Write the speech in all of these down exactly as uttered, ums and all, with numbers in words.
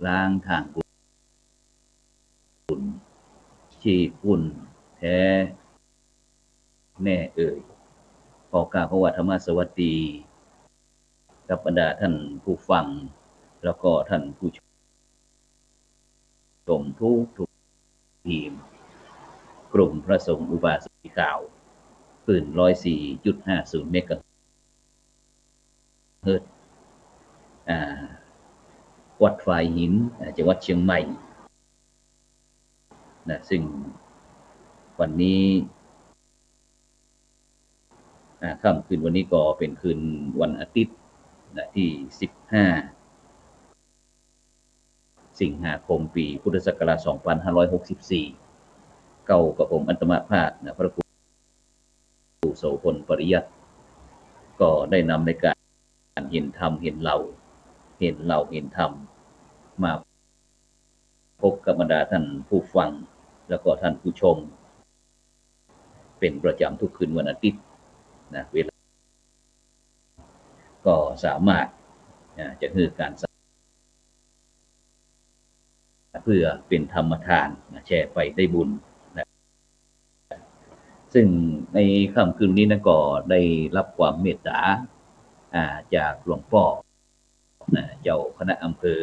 ล้างทางกุศล ชีพบุญแต๊แน่เอ่ย ขอกราบขอว่าธรรมสวัสดี กับบรรดาท่านผู้ฟัง แล้วก็ท่านผู้ชมทุกๆ ทีม กลุ่มพระสงฆ์อุบาสกสีขาว คลื่น ร้อยสี่จุดห้าศูนย์ เมกะเฮิรตซ์ อ่า วัดฝายหิน อ่า จังหวัดเชียงใหม่ นะ ซึ่งวันนี้ อ่า ค่ำคืนวันนี้ก็เป็นคืนวันอาทิตย์ นะ ที่ สิบห้า สิงหาคม ปีพุทธศักราช สองพันห้าร้อยหกสิบสี่ เก้า กับผมอาตมาภาพ นะ พระครูโสภณ ปริยัติ ก็ได้นำรายการเห็นธรรมเห็นเรา เห็นเราเห็นธรรม มาพบกับบรรดาท่านผู้ฟัง แล้วก็ท่านผู้ชม เป็นประจำทุกคืนวันอาทิตย์ นะ เวลา ก็สามารถ อ่า จะหื้อก๋านสะ เพื่อเป๋นธรรมทาน นะ แชร์ไปได้บุญ นะ ซึ่งในค่ำคืนนี้นะ ก็ได้รับความเมตต๋า อ่า จากหลวงป้อ นะ เจ้าคณะอำเภอ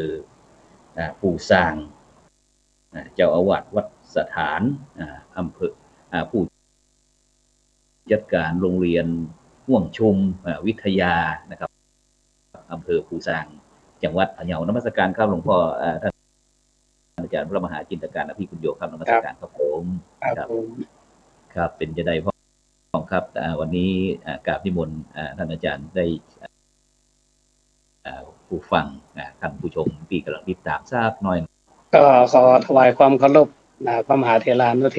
อ่า ภูซาง อ่า เจ้าอาวาสวัดสถาน อ่า อำเภอ อ่า ผู้จัดการโรงเรียนห่วงชุม อ่า วิทยานะครับ อำเภอภูซาง จังหวัดพะเยา นมัสการครับหลวงป้อ อ่า ท่านอาจารย์พระมหาจินตการ อภิปุญโญครับ นมัสการครับผม ครับ ครับผม ครับ เป๋นจาใดพ่องครับ อ่า วันนี้ อ่า กราบนิมนต์ อ่า ท่านอาจารย์ได้ อ่า ผู้ฟัง อ่า ท่านผู้ชมตี้ก่ำลังติดต๋ามสักหน้อย ก็ขอถวายความเคารพ นะ พระมหาเถรานุเถ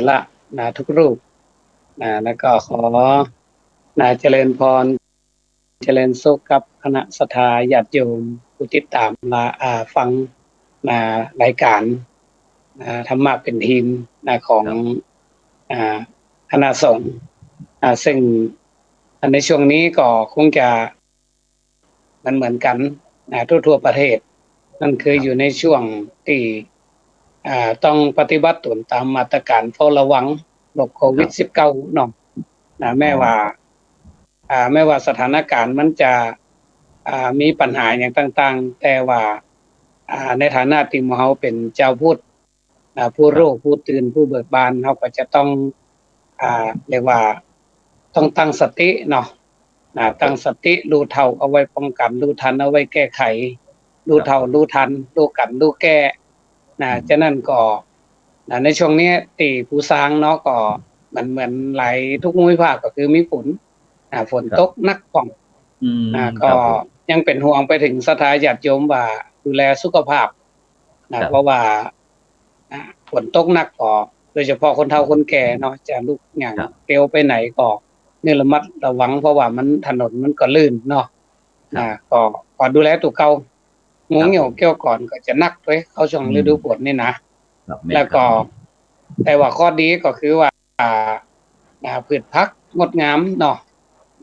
ระ นะ ทุกรูป นะ แล้วก็ขอ นะ เจริญพร เจริญสุขกับคณะศรัทธาญาติโยมผู้ติดต๋าม อ่า ฟัง นะ รายการ นะ ธรรมะเป๋นทีม นะ ของ ครับ อ่า คณะสงฆ์ อ่า ซึ่งในช่วงนี้ก็คงจะ มันเหมือนกั๋น นะ ทั่วๆ ประเทศ นั่นคือ ครับ อยู่ในช่วงตี้ อ่า ต้องปฏิบัติต๋นต๋ามมาตรก๋านเฝ้าระวังโรคโควิด ครับ สิบเก้า เนาะ นะ แม้ว่า อ่า แม้ว่าสถานก๋านมันจะ อ่า มีปัญหาอย่างต่างๆ แต่ว่า อ่า ในฐานะตี้หมู่เฮาเป๋นจาวพุทธ อ่า ผู้รู้ ครับ ผู้ตื่น ผู้เบิกบาน เฮาก็จะต้อง อ่า เรียกว่าต้องตั้งสติเนาะ นะ ครับ ตั้งสติ รู้เท่าเอาไว้ป้องกั๋น รู้ทันเอาไว้แก้ไข รู้เท่า ครับ รู้ทัน รู้กั๋น รู้แก้ นะ อืม ฉะนั้นก็ นะ ในช่วงนี้ตี้ภูซางเนาะ ก็เหมือน เหมือนหลายทุกภูมิภาคก็คือมีฝน นะ ฝน ครับ ตกหนักพ่อง อืม นะ ครับ ก็ ผม ยังเป๋นห่วงไปเถิงศรัทธาญาติโยมว่าดูแลสุขภาพ นะ ครับ เพราะว่า อ่า ฝนตกหนักก็ โดยเฉพาะคนเฒ่าคนแก่เนาะ จะลุกย่าง ครับ เตียวไปไหนก็ นี่ระมัดระวัง เพราะว่ามัน ถนนมันก็ลื่นเนาะ ครับ นะ ก็ ก็ดูแลตั๋วเก่า งู ครับ เงี้ยวเขี้ยวก่อนก็จะหนักตวย เข้าช่วง อืม ฤดูฝนนี่นะ ครับ แม่น แล้วก็ ครับ แต่ว่าข้อดีก็คือว่า อ่า นะ พืชผักงดงามเนาะ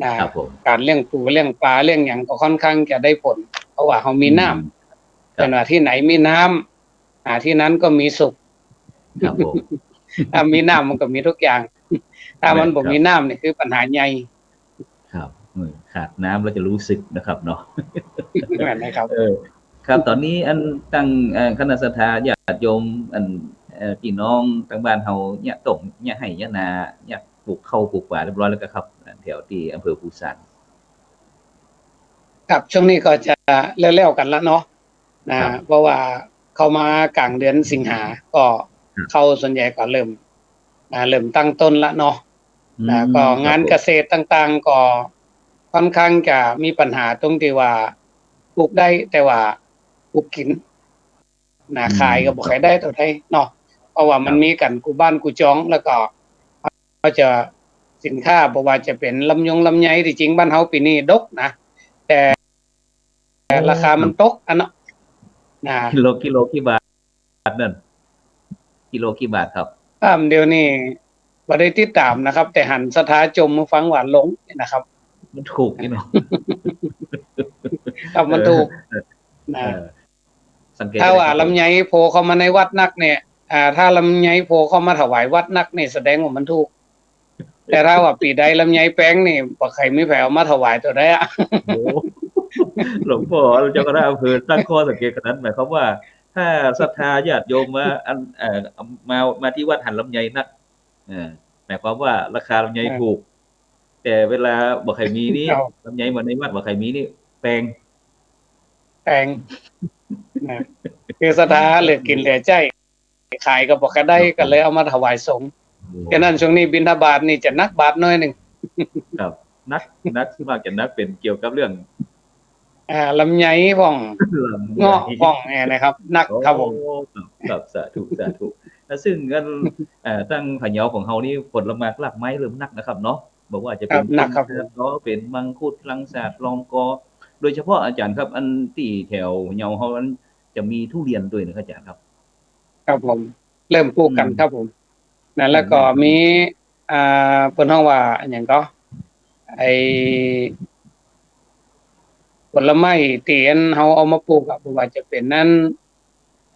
นะ ครับ ผม ก๋านเลี้ยงปูเลี้ยงป๋าเลี้ยงหยังก็ค่อนข้างจะได้ผล เพราะว่าเฮามีน้ำ อืม ครับ เปิ้นว่าตี้ไหนมีน้ำ อ่า ตี้นั้นก็มีสุข ครับ ผม ถ้ามีน้ำมันก็มีทุกอย่าง ถ้ามัน แม่น บ่ ครับ มีน้ำนี่คือปัญหาใหญ่ ครับ เออ ขาดน้ำแล้วจะรู้สึกนะครับเนาะ แม่นนะครับ เออ ครับ ต๋อนนี้อันตัง เอ่อ คณะศรัทธาญาติโยม อัน เอ่อ พี่น้องตังบ้านเฮาเยียะต้ง เยียะไฮ่ เยียะนา เยียะปลูกข้าวปลูกป๋าเรียบร้อยแล้วก็ครับ แถวตี้อำเภอภูซาง ครับ ช่วงนี้ก็จะแล้วๆ กั๋นละเนาะ นะ ครับ เพราะว่าเข้ามากลางเดือนสิงหา ก็ ครับ ข้าวส่วนใหญ่ก็เริ่ม นะ เริ่มตั้งต้นละเนาะ อืม นะ ก็ ครับ งานเกษตรต่างๆ ก็ค่อนข้างจะมีปัญหาตรงตี้ว่าปลูกได้ แต่ว่าปลูกกิ๋น นะ อืม ขายก็บ่ค่อยได้เต้าใดเนาะ เพราะว่ามัน ครับ มีกั๋นกู้บ้านกู้จอง แล้วก็เฮาจะ สินค้าบ่ว่าจะเป๋นลำยงลำไย ตี้จริงบ้านเฮาปี๋นี้ดกนะ แต่ โอ้ ราคามัน ครับ ตกอะเนาะ นะ กิโล กิโลกี่บาทนั่น กิโลกี่บาทครับ อ่า เดี๋ยวนี้บ่ได้ติดต๋ามนะครับ แต่หันศรัทธาจ่มหื้อฟังว่าลงนะครับ มันถูกนี่เนาะ ครับ มันถูก เออ นะ เออ สังเกต ถ้าว่า ได้ครับ ลำไยโผล่เข้ามาในวัดนักเนี่ย อ่า ถ้าลำไยโผล่เข้ามาถวายวัดนักเนี่ย แสดงว่ามันถูก แต่ถ้าว่าปี๋ใดลำไยแปงนี่ บ่ใค่มีใผเอามาถวายเตื้อใดอะ โอ้ หลวงป้อเจ้าคณะอำเภอตั้งข้อสังเกตขนาดนั้น หมายความว่า ถ้าศรัทธาญาติโยมมา อัน เอ่อ มา มาตี้วัดหันลำไยนัก เออ หมายความว่าราคาลำไย อ่า ถูก แต่เวลาบ่ใค่มีนี่ ครับ ลำไยมาในวัดบ่ใค่มีนี่ แปง แปง นะ คือศรัทธาเหลือกิ๋นเหลือใจ๊ ขายก็บ่ค่อยได้ ครับ ก็เลยเอามาถวายสงฆ์ โอ้ ฉะนั้นช่วงนี้บิณฑบาตนี่จะหนักบาตรหน่อยนึ่ง ครับ หนัก หนัก ส่วนมากจะหนักเป๋นเกี่ยวกับเรื่อง อ่า ลำไยพ่อง ลำไย เงาะพ่องเนี่ยนะครับ หนักครับผม โอ้ ครับ ครับ สาธุ สาธุ แล้วซึ่งอัน เอ่อ ตั้งพะเยาของเฮานี่ผลหมากรากไม้เริ่มหนักนะครับเนาะ บ่ว่าจะเป๋น ครับ หนักครับผม ต้นกล้อ เป๋นมังคุด ลังสาด ลองกอ โดยเฉพาะอาจ๋ารย์ครับ อันตี้แถวพะเยาเฮาอันจะมีทุเรียนตวยนะครับอาจ๋ารย์ครับ ครับผม เริ่มปลูกกั๋น อืม ครับผม นะ แล้วก็ อืม มี อ่า เปิ้นฮ้องว่าอะหยังก็ ไอ้ ผลไม้ตี้อันเฮาเอามาปลูกอะ บ่ว่าจะเป๋นอัน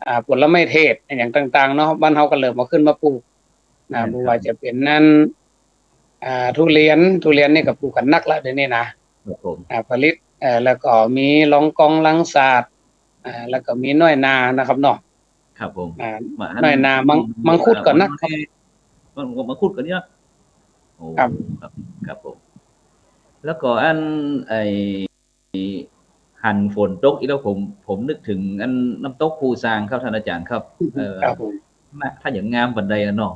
อ่า ผลไม้เทศอะหยังต่างๆ เนาะ บ้านเฮาก็เริ่มเอาขึ้นมาปลูกนะ แม่นครับ บ่ว่าจะเป๋นอัน อ่า ทุเรียน ทุเรียนนี่ก็ปลูกกั๋นหนักละเดี๋ยวนี้นะ ครับผม อ่า ผลิต เอ่อ แล้วก็มีลองกอง ลังสาด อ่า แล้วก็มีน้อยนานะครับเนาะ ครับผม อ่า มาอัน น้อยนา มัง อืม มังคุดก็หนักครับ มัง มังคุดก็หนัก โอ้ ครับ ครับ ครับผม แล้วก็อัน ไอ้ หันฝนตกอีกแล้ว ผม ผมนึกเถิงอันน้ำตกภูซางครับท่านอาจ๋ารย์ครับ เอ่อ ครับผม นะ ถ้าอย่างงามปานใดอะเนาะ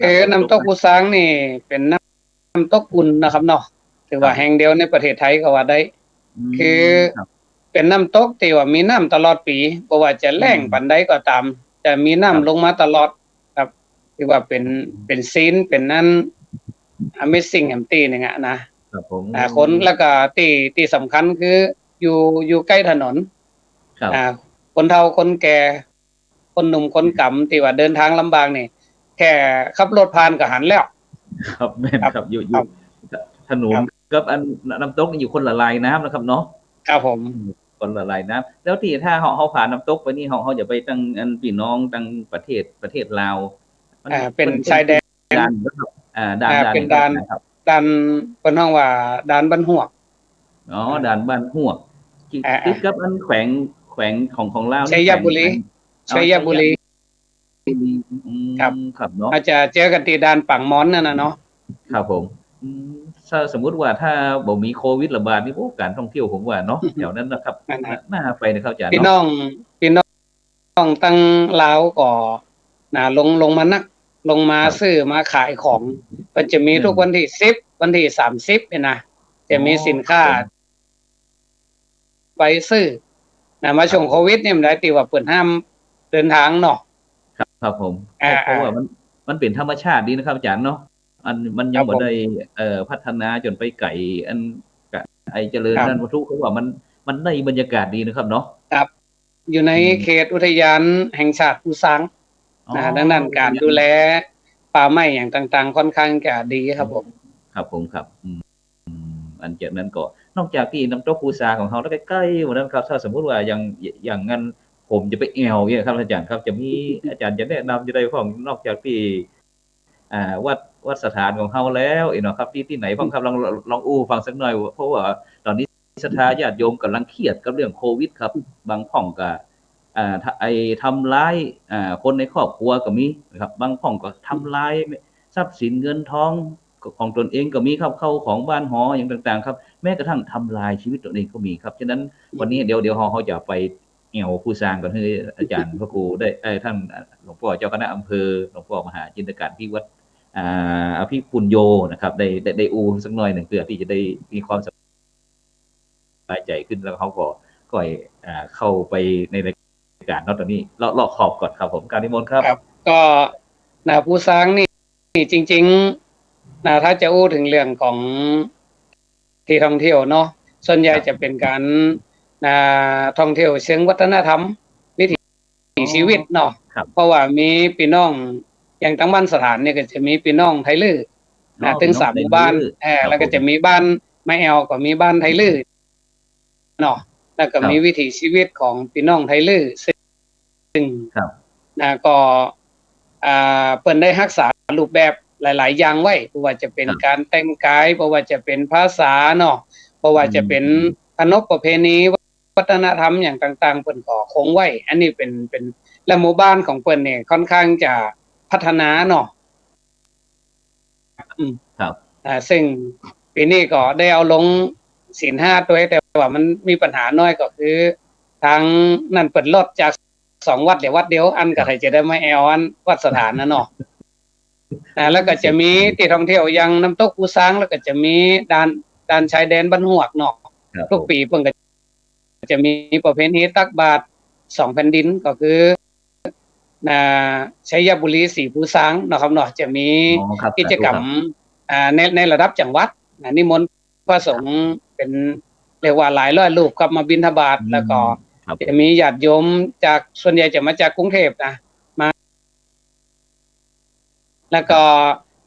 เออ น้ำตกภูซางนี่เป๋นน้ำ น้ำตกอุ่นนะครับเนาะ ถือว่า ครับ แห่งเดียวในประเทศไทยก็ว่าได้ อืม คือ ครับ เป๋นน้ำตกตี้ว่ามีน้ำตลอดปี๋ บ่ว่าจะแล้ง อืม ปานใดก็ต๋าม จะมีน้ำ ครับ ลงมาตลอดครับ ถือว่าเป๋น เป๋นซีน เป๋นอัน Amazing แหมตี้นึ่งอะนะ ครับผม อ่า คน แล้วก็ตี้ ตี้สำคัญคืออยู่ อยู่ใก้ถนน ครับ อ่า คนเฒ่าคนแก่ คนหนุ่มคนก๋ำตี้ว่าเดินทางลำบากนี่ แค่ขับรถผ่านก็หันแล้ว ครับ แม่นครับ ครับ อยู่ อยู่ ครับ ถนน ครับ กับอันน้ำตกนี่อยู่คนละลายน้ำนะครับเนาะ ครับผม อืม คนละลายน้ำ แล้วตี้ถ้าเฮา เฮาผ่านน้ำตกไปนี่ เฮา เฮาจะไปตังอันปี้น้องตังประเทศ ประเทศลาว มัน อ่า เป๋น มันเป๋น ชายแดน ด่านนะครับ อ่า ด่าน อ่า ด่าน เป๋นด่าน ครับ ด่าน เปิ้นฮ้องว่าด่านบ้านฮวก อ๋อ อ่า ด่านบ้านฮวก ติด อ่า ติดกับอันแขวง แขวงของ ของลาวนี่ ชัยบุรี แขวง อ๋อ ชัยบุรี ชัยบุรี อืม ครับ ครับเนาะ อาจจะเจอกั๋นตี้ด่านปางมอนนั่นน่ะเนาะ ครับผม อืม ถ้าสมมุติว่าถ้าบ่มีโควิดระบาดนี่ โอ้ ก๋านท่องเที่ยวผมว่าเนาะ แถวนั้นนะครับ นั่นน่ะ น่าไปนะครับอาจ๋ารย์เนาะ ปี้น้อง ปี้น้อง น้องตังลาวก็นะ ลง ลงมานัก ลงมา ครับ ซื้อมาขายของ ก็จะมี อืม ทุกวันตี้สิบ วันตี้สามสิบเนี่ยนะ จะมีสินค้า อ๋อ ครับผม ไปซื้อนะ มาช่วง ครับผม โควิดเนี่ยมันได้ตี้ว่าเปิ้นห้ามเดินทางเนาะ ครับ ครับผม อ่า เพราะ เพราะว่า อ่า มัน มันเป๋นธรรมชาติดีนะครับอาจ๋ารย์เนาะ อัน มันยัง ครับผม บ่ได้ เอ่อ พัฒนาจ๋นไปไก๋ อัน กะ ไอ้เจริญ ครับ ด้านวัตถุ เพราะว่ามัน มันได้บรรยากาศดีนะครับเนาะ ครับ อยู่ใน อืม เขตอุทยานแห่งชาติภูซาง อ๋อ นะ ดังนั้นก๋านดูแลป่าไม้อะหยังต่างๆ ค่อนข้างจะดีครับผม ครับผม ครับ อืม อืม อันจากนั้นก็ นอกจากตี้น้ำตกภูซางของเฮาแล้วใก้ๆ วันนั้นครับ ถ้าสมมุติว่าอย่าง อย่างงั้นผมจะไปแอ่วเนี่ยครับอาจ๋ารย์ครับ จะมี อาจ๋ารย์จะแนะนำจะได้พ่อง นอกจากตี้ อ่า วัด วัดสถานของเฮาแล้ว เอ๋เนาะครับ ตี้ ตี้ไหนพ่องครับ ลอง ลองอู้ฟังสักหน่อย เพราะว่าต๋อนนี้ศรัทธาญาติโยมก่ำลังเครียดกับเรื่องโควิดครับ บางพ่องก็ อ่า ทะ- ไอ้ทำร้าย อ่า คนในครอบครัวก็มีนะครับ บางพ่องก็ทำร้ายทรัพย์สินเงินทองของตนเองก็มีครับ เข้าของบ้านหออะหยังต่างๆ ครับ แม้กระทั่งทำลายชีวิตตนเองก็มีครับ ฉะนั้นวันนี้เดี๋ยว เดี๋ยวเฮา เฮาจะไปแอ่วภูซางก่อน หื้ออาจ๋ารย์พระครูได้ เอ่อ ท่านหลวงป้อเจ้าคณะอำเภอ หลวงป้อมหาจินตการที่วัด อ่า อภิปุญโญนะครับ ได้ ได้ ได้อู้สักหน่อยนึ่ง เปื้อตี้จะได้มีความสบายใจ๋ขึ้น แล้วเฮาก็ ก็ อ่า เข้าไปในรายก๋านเนาะ ต๋อนนี้เลาะ เลาะขอบก่อนครับผม กราบนิมนต์ครับ ครับ ก็ นะ ภูซางนี่ นี่จริงๆ นะ ถ้าจะอู้เถิงเรื่องของตี้ท่องเที่ยวเนาะ ส่วนใหญ่ ครับ จะเป๋นก๋าน นะ ท่องเที่ยวเชิงวัฒนธรรม วิถีชีวิตเนาะ ครับ เพราะว่ามีปี้น้อง อย่างตังบ้านสถานเนี่ยก็จะมีปี้น้องไทลื้อ นะ อ๋อ ตึงสามหมู่บ้าน ปี้น้องไทลื้อ เออ ครับ แล้วก็จะมีบ้านไม้แอ่ว ก็มีบ้านไทลื้อ เนาะ แล้วก็ ครับ มีวิถีชีวิตของปี้น้องไทลื้อ ซึ่ง ซึ่ง ครับ นะ ก็ อ่า เปิ้นได้ฮักษารูปแบบหลายๆ อย่างไว้ บ่ว่าจะเป๋น ครับ ก๋านแต่งกาย บ่ว่าจะเป๋นภาษาเนาะ บ่ว่าจะเป๋น อืม ขนบประเพณี วัฒนธรรมอย่างต่างๆ เปิ้นก็คงไว้ อันนี้เป๋น เป๋น และหมู่บ้านของเปิ้นนี่ค่อนข้างจะพัฒนาเนาะ อืม ครับ อ่า ซึ่งปี๋นี้ก็ได้เอาลงศีลห้าตวย แต่ว่ามันมีปัญหาน้อยก็คือ ตางนั้นเปิ้นลดจากสองวัดเหลือวัดเดียว อั้นก็ ครับ ใผจะได้มาแอ่วอันวัดสถานนะเนาะ อ่า แล้วก็จะมีตี้ท่องเที่ยวอย่างน้ำตกภูซาง แล้วก็จะมีด่าน ด่านชายแดนบ้านฮวกเนาะ ครับ ทุกปี๋เปิ้นก็จะมีประเพณีตักบาตรสองแผ่นดิน ก็คือ อ่า ชัยบุรีศรีภูซางเนาะครับเนาะ จะมี อ๋อ ครับ กิจกรรม สาธุครับ อ่า ใน ในระดับจังหวัด อ่า นิมนต์พระสงฆ์เป๋น เรียกว่าหลายร้อยรูปครับ มาบิณฑบาต อืม แล้วก็ ครับ จะมีญาติโยมจาก ส่วนใหญ่จะมาจากกรุงเทพฯนะ มา แล้วก็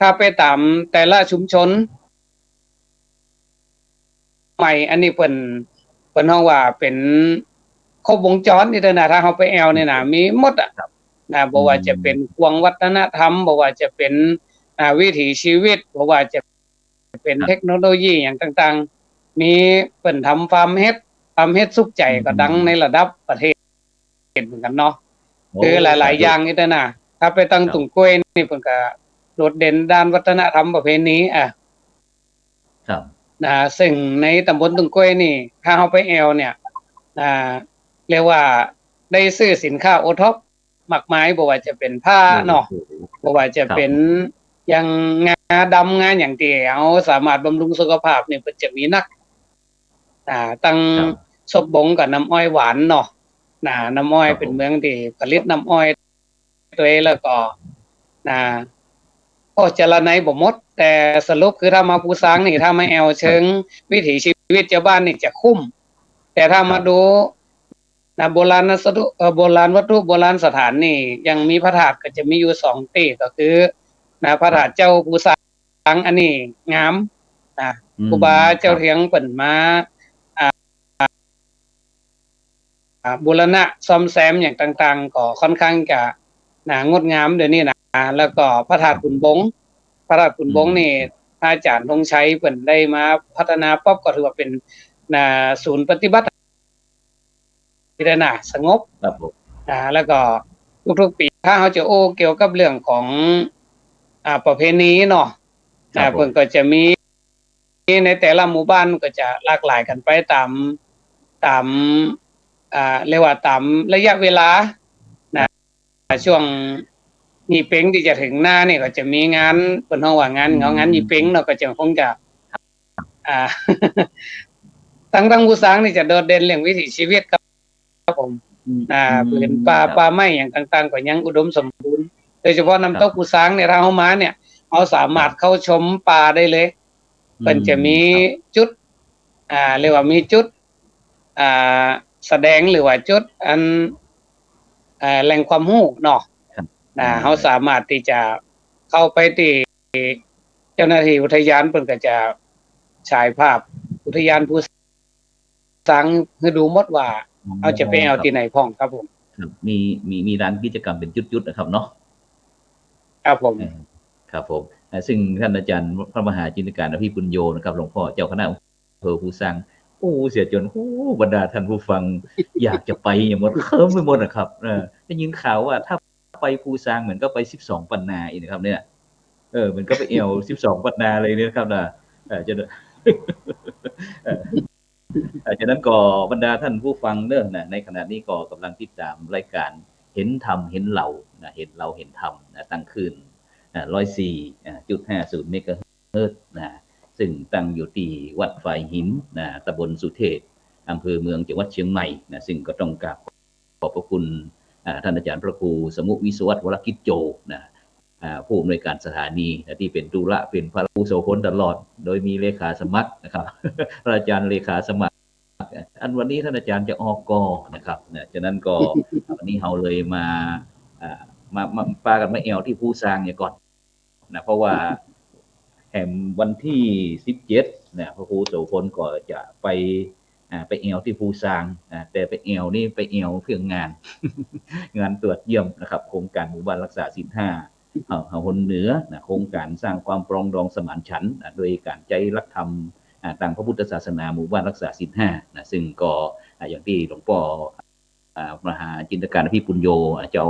ถ้าไปต๋ามแต่ละชุมชน ใหม่ อันนี้เปิ้น เปิ้นฮ้องว่าเป๋นครบวงจรนี่เต๊อะนะ ถ้าเฮาไปแอ่วนี่นะ มีหมดอะ ครับ นะ บ่ว่าจะเป๋น อืม ข่วงวัฒนธรรม บ่ว่าจะเป๋น อ่า วิถีชีวิต บ่ว่าจะเป๋น ครับ เทคโนโลยีอย่างต่างๆ มีเปิ้นทำฟาร์มเห็ด ฟาร์มเห็ดสุขใจ๋ อืม ก็ดังในระดับประเทศเหมือนกั๋นเนาะ โอ้ คือหลายๆ สาธุ อย่างนี่เต๊อะนะ ถ้าไปตาง ครับ ตุ่งกล้วยนี่เปิ้นก็โดดเด่นด้านวัฒนธรรมประเพณี อ่ะ ครับ นะ ซึ่งในตำบลตุ่งกล้วยนี่ ถ้าเฮาไปแอ่วเนี่ย อ่า เรียกว่าได้ซื้อสินค้าโอท็อปมากมาย บ่ว่าจะเป๋นผ้าเนาะ โอ้โห บ่ว่าจะเป๋น ครับ อย่างงาดำงาอย่างตี้เฮาสามารถบำรุงสุขภาพนี่ เปิ้นจะมีนัก อ่า ตัง ครับ ศพบงกับน้ำอ้อยหวานเนาะ นะ น้ำอ้อย ครับ เป๋นเมืองตี้ผลิตน้ำอ้อย ตวย แล้วก็ นะ โอ้ จะละไนบ่หมด แต่สรุปคือถ้ามาภูซางนี่ ถ้ามาแอ่วเชิงวิถีชีวิตจาวบ้านนี่จะคุ้ม แต่ถ้ามา ครับ ดู นะ โบราณวัตถุ เอ่อ โบราณวัตถุ โบราณสถานนี่ ยังมีพระธาตุก็จะมีอยู่สองตี้ ก็คือ นะ พระธาตุ ครับ เจ้าภูซาง อันนี้งาม นะ อืม ครูบาเจ้า ครับ เถียงเปิ้นมา อ่า อ่า บูรณะซ่อมแซมอย่างต่างๆ ก็ค่อนข้างจะ นะ งดงามเดี๋ยวนี้นะ แล้วก็พระธาตุขุนบง พระธาตุขุนบง อืม นี่ พระอาจ๋ารย์ธงชัยเปิ้นได้มาพัฒนาป๊อป ก็ถือว่าเป๋น นะ ศูนย์ปฏิบัติ พิจารณาสงบ ครับผม อ่า แล้วก็ทุกๆ ปี๋ ถ้าเฮาจะโอ้เกี่ยวกับเรื่องของ อ่า ประเพณีเนาะ ครับผม อ่า เปิ้นก็จะมี ในแต่ละหมู่บ้านก็จะหลากหลายกั๋นไปต๋าม ต๋าม อ่า เรียกว่าต๋ามระยะเวลา นะ ช่วงยี่เป็งตี้จะเถิงหน้านี่ก็จะมีงาน เปิ้นฮ้องว่างาน อืม เงา งานยี่เป็งเนาะ ก็จะคงจะ อ่า ตัง ตังภูซางนี่จะโดดเด่นเรื่องวิถีชีวิตครับ ครับผม อืม อ่า อืม ผืนป่า ครับ ป่าไม้อย่างต่างๆ ก็ยังอุดมสมบูรณ์ โดยเฉพาะน้ำตก ครับ ภูซางเนี่ย ถ้าเฮามาเนี่ย เฮาสามารถ ครับ เข้าชมป่าได้เลย อืม เปิ้นจะมี ครับ จุด อ่า เรียกว่ามีจุด อ่า แสดงหรือว่าจุดอัน อ่า แหล่งความฮู้เนาะ ครับ นะ อืม เฮาสามารถตี้จะเข้าไปตี้ เจ้าหน้าตี้อุทยานเปิ้นก็จะฉายภาพอุทยานภูซางหื้อดูหมดว่า อ๋อ เฮาจะไปแอ่วตี้ไหนพ่องครับผม ครับ มี มี มีลานกิจกรรมเป๋นจุดๆ นะครับเนาะ ครับผม เออ ครับผม เอ่อ ซึ่งต้านอาจ๋ารย์พระมหาจินตการ อภิปุญโญนะครับ หลวงพ่อเจ้าคณะอำเภอภูซาง โอ้ เสียจ๋น โอ้ บรรดาต้านผู้ฟัง อยากจะไปอย่างหมด เคิ้มไปหมดนะครับ เออ ได้ยินข่าวว่าถ้า ไปภูซางเหมือนกับไปสิบสองปันนาอีกนะครับเนี่ย เออ เหมือนกับไปแอ่วสิบสองปันนาเลยเนี่ยนะครับนะ เออ จะ เออ เออ ฉะนั้นก็บรรดาต้านผู้ฟังเนาะนะ ในขณะนี้ก็ก่ำลังติดต๋ามรายก๋านเห็นธรรมเห็นเรานะ เห็นเราเห็นธรรมนะ ตางคลื่น อ่า ร้อยสี่ อ่า จุดห้าศูนย์เมกะเฮิรตซ์นะ ซึ่งตั้งอยู่ตี้วัดฝายหินนะ ตำบลสุเทพ อำเภอเมือง จังหวัดเชียงใหม่นะ ซึ่งก็ต้องกราบ ขอบพระคุณ อ่า ต้านอาจ๋ารย์พระครูสมุห์ วิศวัตร วรกิจโจ นะ อ่า ผู้อำนวยก๋านสถานีนะ ตี้เป๋นธุระเป๋นภาระครูโสภณตลอด โดยมีเลขาสมัครนะครับ พระอาจ๋ารย์เลขาสมัคร อันวันนี้ต้านอาจ๋ารย์จะออกก่อนะครับ นะ ฉะนั้นก็ วันนี้เฮาเลยมา อ่า มา มา ปากั๋นมาแอ่วตี้ภูซางเนี่ยก่อน นะ เพราะว่าแหมวันตี้สิบเจ็ดนะ พระครูโสภณก็จะไป อ่า ไปแอ่วตี้ผู้สร้าง อ่า แต่ไปแอ่วนี่ไปแอ่วเพื่องาน งานตรวจเยี่ยมนะครับ โครงก๋านหมู่บ้านฮักษาศีลห้า เฮา เฮาหนเหนือนะ โครงก๋านสร้างความปรองดองสมานฉันท์นะ โดยก๋านใจ๊หลักธรรม อ่า ตางพระพุทธศาสนาหมู่บ้านฮักษาศีลห้านะ ซึ่งก็ อ่า อย่างตี้หลวงป้อ อ่า มหาจินตการอภิปุญโญ อ่า เจ้า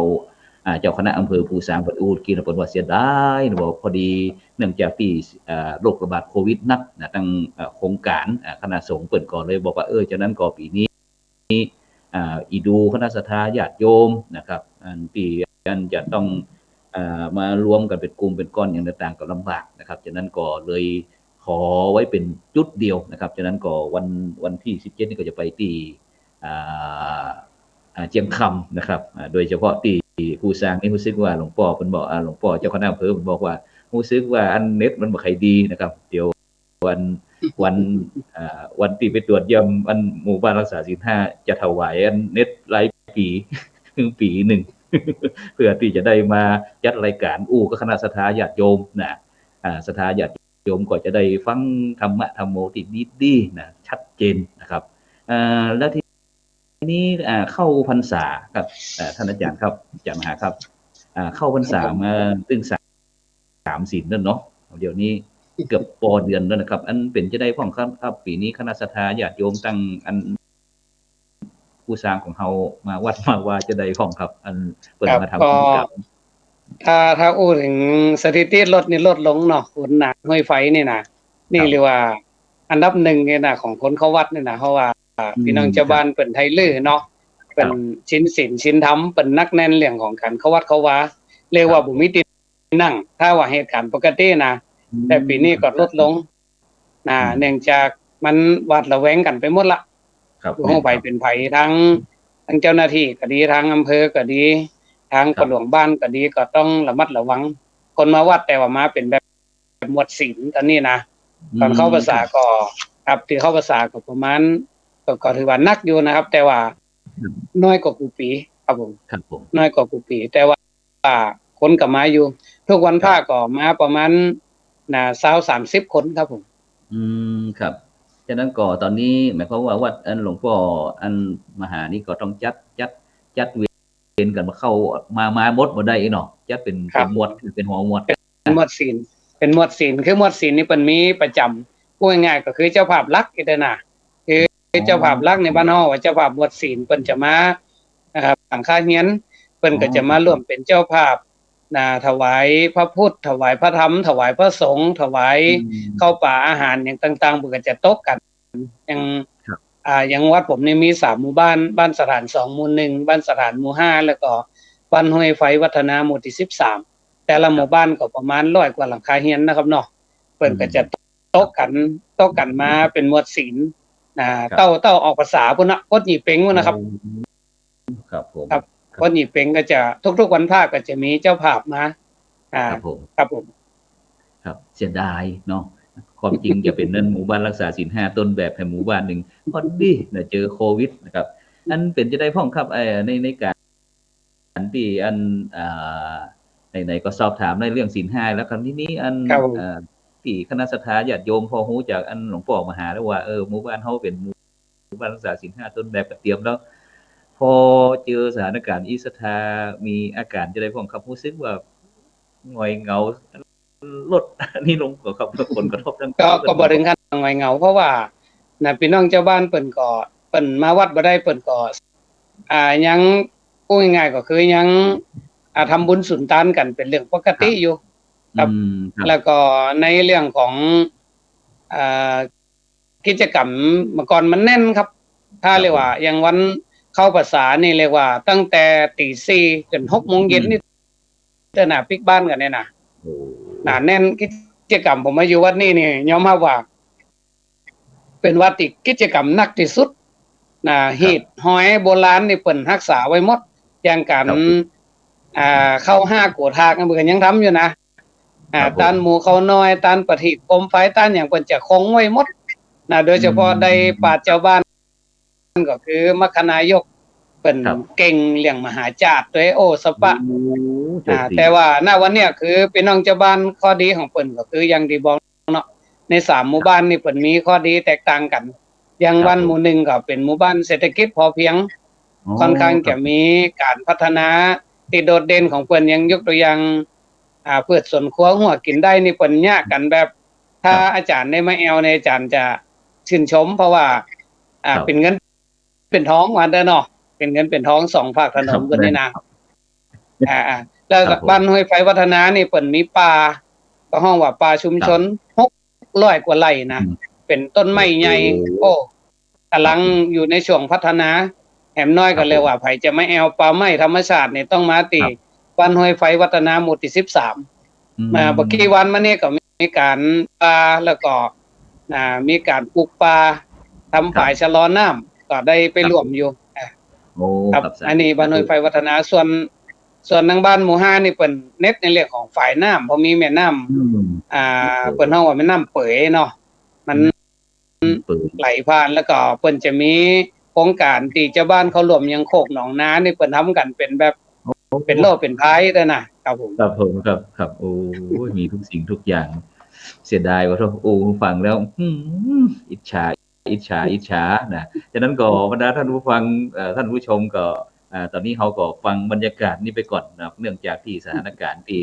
อ่า เจ้าคณะอำเภอภูซางเปิ้นอู้กี้นะ เปิ้นว่าเสียดายนะ บอกพอดีเนื่องจากตี้ อ่า โรคระบาดโควิดหนักนะ ตัง อ่า โครงก๋าน อ่า คณะสงฆ์เปิ้นก็เลยบอกว่า เออ ฉะนั้นก็ปี๋นี้ อ่า อีดูคณะศรัทธาญาติโยมนะครับ อันตี้อันจะต้อง อ่า มารวมกั๋นเป๋นกลุ่มเป๋นก้อนอย่างต่างๆ ก็ลำบากนะครับ ฉะนั้นก็เลยขอไว้เป๋นจุดเดียวนะครับ ฉะนั้นก็วัน วันตี้สิบเจ็ดนี่ก็จะไปตี้ อ่า อ่า เจียงคำนะครับ อ่า โดยเฉพาะตี้ภูซางนี่ฮู้สึกว่าหลวงป้อเปิ้นบอก อ่า หลวงป้อเจ้าคณะอำเภอเปิ้นบอกว่า ฮู้สึกว่าอันเน็ตมันบ่ค่อยดีนะครับ เดี๋ยววัน วัน อ่า วันตี้ไปตรวจเยี่ยมอันหมู่บ้านฮักษาศีลห้า จะถวายอันเน็ตรายปี๋ ครึ่งปี๋นึ่ง เพื่อตี้จะได้มาจัดรายก๋านอู้กับคณะศรัทธาญาติโยมนะ อ่า ศรัทธาญาติโยมก็จะได้ฟังธรรมะธัมโมตี้ดีๆ นะ ชัดเจนนะครับ อ่า แล้วทีนี้ อ่า เข้าพรรษาครับ อ่า ท่านอาจารย์ครับ อาจารย์มหาครับ อ่า เข้าพรรษามาตึงสาม สามศีลแล้วเนาะ เดี๋ยวนี้เกือบปอเดือนแล้วนะครับ อันเป๋นจะไดพ่องครับ ครับ ปี๋นี้คณะศรัทธาญาติโยมตังอัน ภูซางของเฮามาวัดมาวาจะไดพ่องครับ อันเปิ้น ครับ มาทำ ก็ กิจกรรม ถ้า ถ้าอู้เถิงสถิติลดนี่ลดลงเนาะ คนหนาห้วยไฟนี่นะ นี่ ครับ เรียกว่าอันดับหนึ่งนี่นะ ของคนเข้าวัดนี่นะ เพราะว่า อืม พี่น้องจาวบ้าน ครับ เปิ้นไทยลื้อเนาะ ครับ เปิ้นศีล ศีล ศีลธรรม เปิ้นหนักแน่นเรื่องของก๋านเข้าวัดเข้าวา เรียกว่า ครับ บ่มีตี้นั่ง ถ้าว่าเหตุก๋ารณ์ปกตินะ อืม แต่ปี๋นี้ก็ลดลงนะ ครับ เนื่องจากมันหวาดระแวงกั๋นไปหมดละ ครับ บ่ฮู้ แม่นครับ ใผเป๋นใผ ตัง ตังเจ้าหน้าตี้ก็ดี ตังอำเภอก็ดี ตัง ครับ ป้อหลวงบ้านก็ดี ก็ต้องระมัดระวัง คนมาวัดแต่ว่ามาเป๋นแบบ แบบหมวดศีลต๋อนนี้นะ อืม ต๋อนเข้าพรรษา ครับ ก็ ครับ ตี้เข้าพรรษาก็ประมาณ ก็ ก็ถือว่าหนักอยู่นะครับ แต่ว่า ครับ น้อยกว่ากู้ปี๋ครับผม ครับผม น้อยกว่ากู้ปี๋ แต่ว่าคนก็มาอยู่ ทุกวันพระ ครับ ก็มาประมาณ นะ ซาวสามสิบคนครับผม อืม ครับ ฉะนั้นก็ต๋อนนี้หมายความว่าวัดอันหลวงป้ออันมหานี่ก็ต้องจัด จัด จัดเวรกั๋นมาเข้า มา มาหมดบ่ได้เนาะ จัดเป๋น ครับ เป๋นหมวด เป๋นหัวหมวด เป๋นหมวดศีล เป๋นหมวดศีล คือหมวดศีลนี่เปิ้นมีประจ๋ำ พูดง่ายๆ ก็คือเจ้าภาพหลักอี้เต๊อะนะ คือ ครับ เจ้าภาพหลักในบ้านเฮาว่าเจ้าภาพหมวดศีล เปิ้นจะมา เอ่อ หลังคาเฮียน เปิ้นก็จะมาร่วมเป๋นเจ้าภาพ นะ ถวายพระพุทธ ถวายพระธรรม ถวายพระสงฆ์ ถวาย อืม ข้าวป๋าอาหารอย่างต่างๆ เปิ้นก็จะตกกั๋น อย่าง ครับ อ่า อย่างวัดผมนี่มีสามหมู่บ้าน บ้านสถานสองหมู่หนึ่ง บ้านสถานหมู่ห้า แล้วก็บ้านห้วยไฟวัฒนาหมู่ตี้สิบสาม แต่ละหมู่บ้านก็ประมาณร้อยกว่าหลังคาเฮียนนะครับเนาะ เปิ้นก็จะ อืม ตกกั๋น ตกกั๋นมาเป๋นหมวดศีล นะ ครับ เต้า เต้าออกพรรษาพู้นนะ ปดยี่เป็งพู้นนะครับ อืม ครับผม ครับ ครับ ปดยี่เป็งก็จะทุกๆวันพระก็จะมีเจ้าภาพมา อ่า ครับผม ครับผม ครับ เสียดายเนาะ ความจริงจะเป๋นอันหมู่บ้านฮักษาศีลห้าต้นแบบแห่งหมู่บ้านนึ่ง พอดีนะ เจอโควิดนะครับ อันเป๋นจะไดพ่องครับ เอ่อ ใน ในก๋านตี้อัน อ่า ไหนๆ ก็สอบถามในเรื่องศีลห้าแล้วครับ ทีนี้อัน ครับผม เอ่อ ตี้คณะศรัทธาญาติโยมพอฮู้จากอันหลวงป้อมหาแล้วว่า เออ หมู่บ้านเฮาเป๋นหมู่ บ้านฮักษาศีลห้าต้นแบบก็เตรียมแล้ว พอเจอสถานก๋ารณ์อี้ศรัทธามีอาก๋ารณ์จะไดพ่องครับ ฮู้สึกว่าหงอยเหงา ลดอันนี้ลงก่อครับ ผลกระทบทาง ก็ ก็บ่เถิงขั้นหงอยเหงา เพราะว่า นะ ปี้น้องจาวบ้านเปิ้นก็ เปิ้นมาวัดบ่ได้ เปิ้นก็ อ่า ยัง พูดง่ายๆ ก็คือยัง อ่า ทำบุญสุนตานกั๋นเป๋นเรื่องปกติอยู่ ครับ ครับ อืม ครับ แล้วก็ในเรื่องของ อ่า กิจกรรมเมื่อก่อนมันแน่นครับ ถ้า ครับ เรียกว่า ผม อย่างวันเข้าพรรษานี่เรียกว่าตั้งแต่ตีสี่จนหกโมงเย็น อืม นี่ เต๊อะนะ ปิ๊กบ้านกั๋นเนี่ยนะ โอ้ หนาแน่น กิจกรรม ผมมาอยู่วัดนี้นี่ ยอมฮับว่า เป๋นวัดตี้กิจกรรมหนักตี้สุด นะ ครับ หีดหอยโบราณนี่เปิ้นฮักษาไว้หมด อย่างก๋าน ครับ อ่า เข้าห้ากั๋วถาก เปิ้นยังทำอยู่นะ อ่า ครับผม ต้านหมู่เข้าน้อย ต้านประทีปโคมไฟ ต้านหยังเปิ้นจะคงไว้หมด นะ โดยเฉพาะ อืม ได้ปราชญ์จาวบ้าน ก็คือมรรคนายก เปิ้น ครับ เก่งเรื่องมหาจาตุย โอสปะ โอ้ โจทย์ อ่า ดี แต่ว่า ณ วันเนี้ย คือปี้น้องจาวบ้าน ข้อดีของเปิ้นก็คืออย่างตี้บอกเนาะ ในสามหมู่บ้านนี่เปิ้นมีข้อดีแตกต่างกั๋น อย่าง ครับ บ้านหมู่หนึ่งก็เป๋นหมู่บ้านเศรษฐกิจพอเพียง อ๋อ ค่อนข้าง ครับ จะมีก๋านพัฒนาตี้โดดเด่นของเปิ้น อย่างยกตัวอย่าง อ่า พืชสวนครัวหัวกิ๋นได้นี่เปิ้นเยียะกั๋นแบบ ถ้า ครับ อาจ๋ารย์ได้มาแอวเนี่ย อาจ๋ารย์จะชื่นชม เพราะว่า อ่า ครับ เป๋นเงินเป๋นทองว่าเต๊อะเนาะ เป๋นเงินเป๋นทองสองฝากถนน ครับ เปิ้นนี่นะ ครับ อ่า อ่า แล้ว ครับผม บ้านห้วยไฟวัฒนานี่เปิ้นมีป่า ก็ฮ้องว่าป่าชุมชน ครับ หกร้อยกว่าไร่นะ อืม เป๋นต้นไม้ใหญ่ โอ้โห โอ้ ก๋ำลัง ครับ อยู่ในช่วงพัฒนา แหมน้อยก็ ครับ เรียกว่า ผม ใผจะมาแอวป่าไม้ธรรมชาตินี่ต้องมาตี้ ครับ บ้านห้วยไฟวัฒนาหมู่ตี้สิบสาม อืม อ่า บ่กี่วันมานี่ก็มีก๋านป่า แล้วก็ อ่า มีก๋านปลูกป่า ทำ ครับ ฝายชะลอน้ำ ก็ได้ไป ครับ ร่วมอยู่ อ่า โอ้ ครับ ครับ สาธุ อันนี้บ้านห้วยไฟวัฒนา ส่วน ส่วนตางบ้านหมู่ห้านี่เปิ้นเน้นในเรื่องของฝายน้ำ เพราะมีแม่น้ำ อืม อ่า เปิ้นฮ้องว่าแม่น้ำเป๋ยเนาะ มัน อืม เป๋ย ไหลผ่าน แล้วก็เปิ้นจะมีโครงก๋านตี้จาวบ้านเขาร่วม อย่างโคกหนองนานี่เปิ้นทำกั๋นเป๋นแบบ โอ้ เป๋นโล่เป๋นพายด้วยนะ ครับผม ครับผม ครับ ครับ โอ้ย มีทุกสิ่งทุกอย่าง เสียดายว่า โอ้ ฟังแล้ว อืม อิจฉา อิจฉา อิจฉานะ ฉะนั้นก็บรรดาท่านผู้ฟัง เอ่อ ท่านผู้ชมก็ อ่า ต๋อนนี้เฮาก็ฟังบรรยากาศนี้ไปก่อนนะ เนื่องจากตี้สถานก๋ารณ์ตี้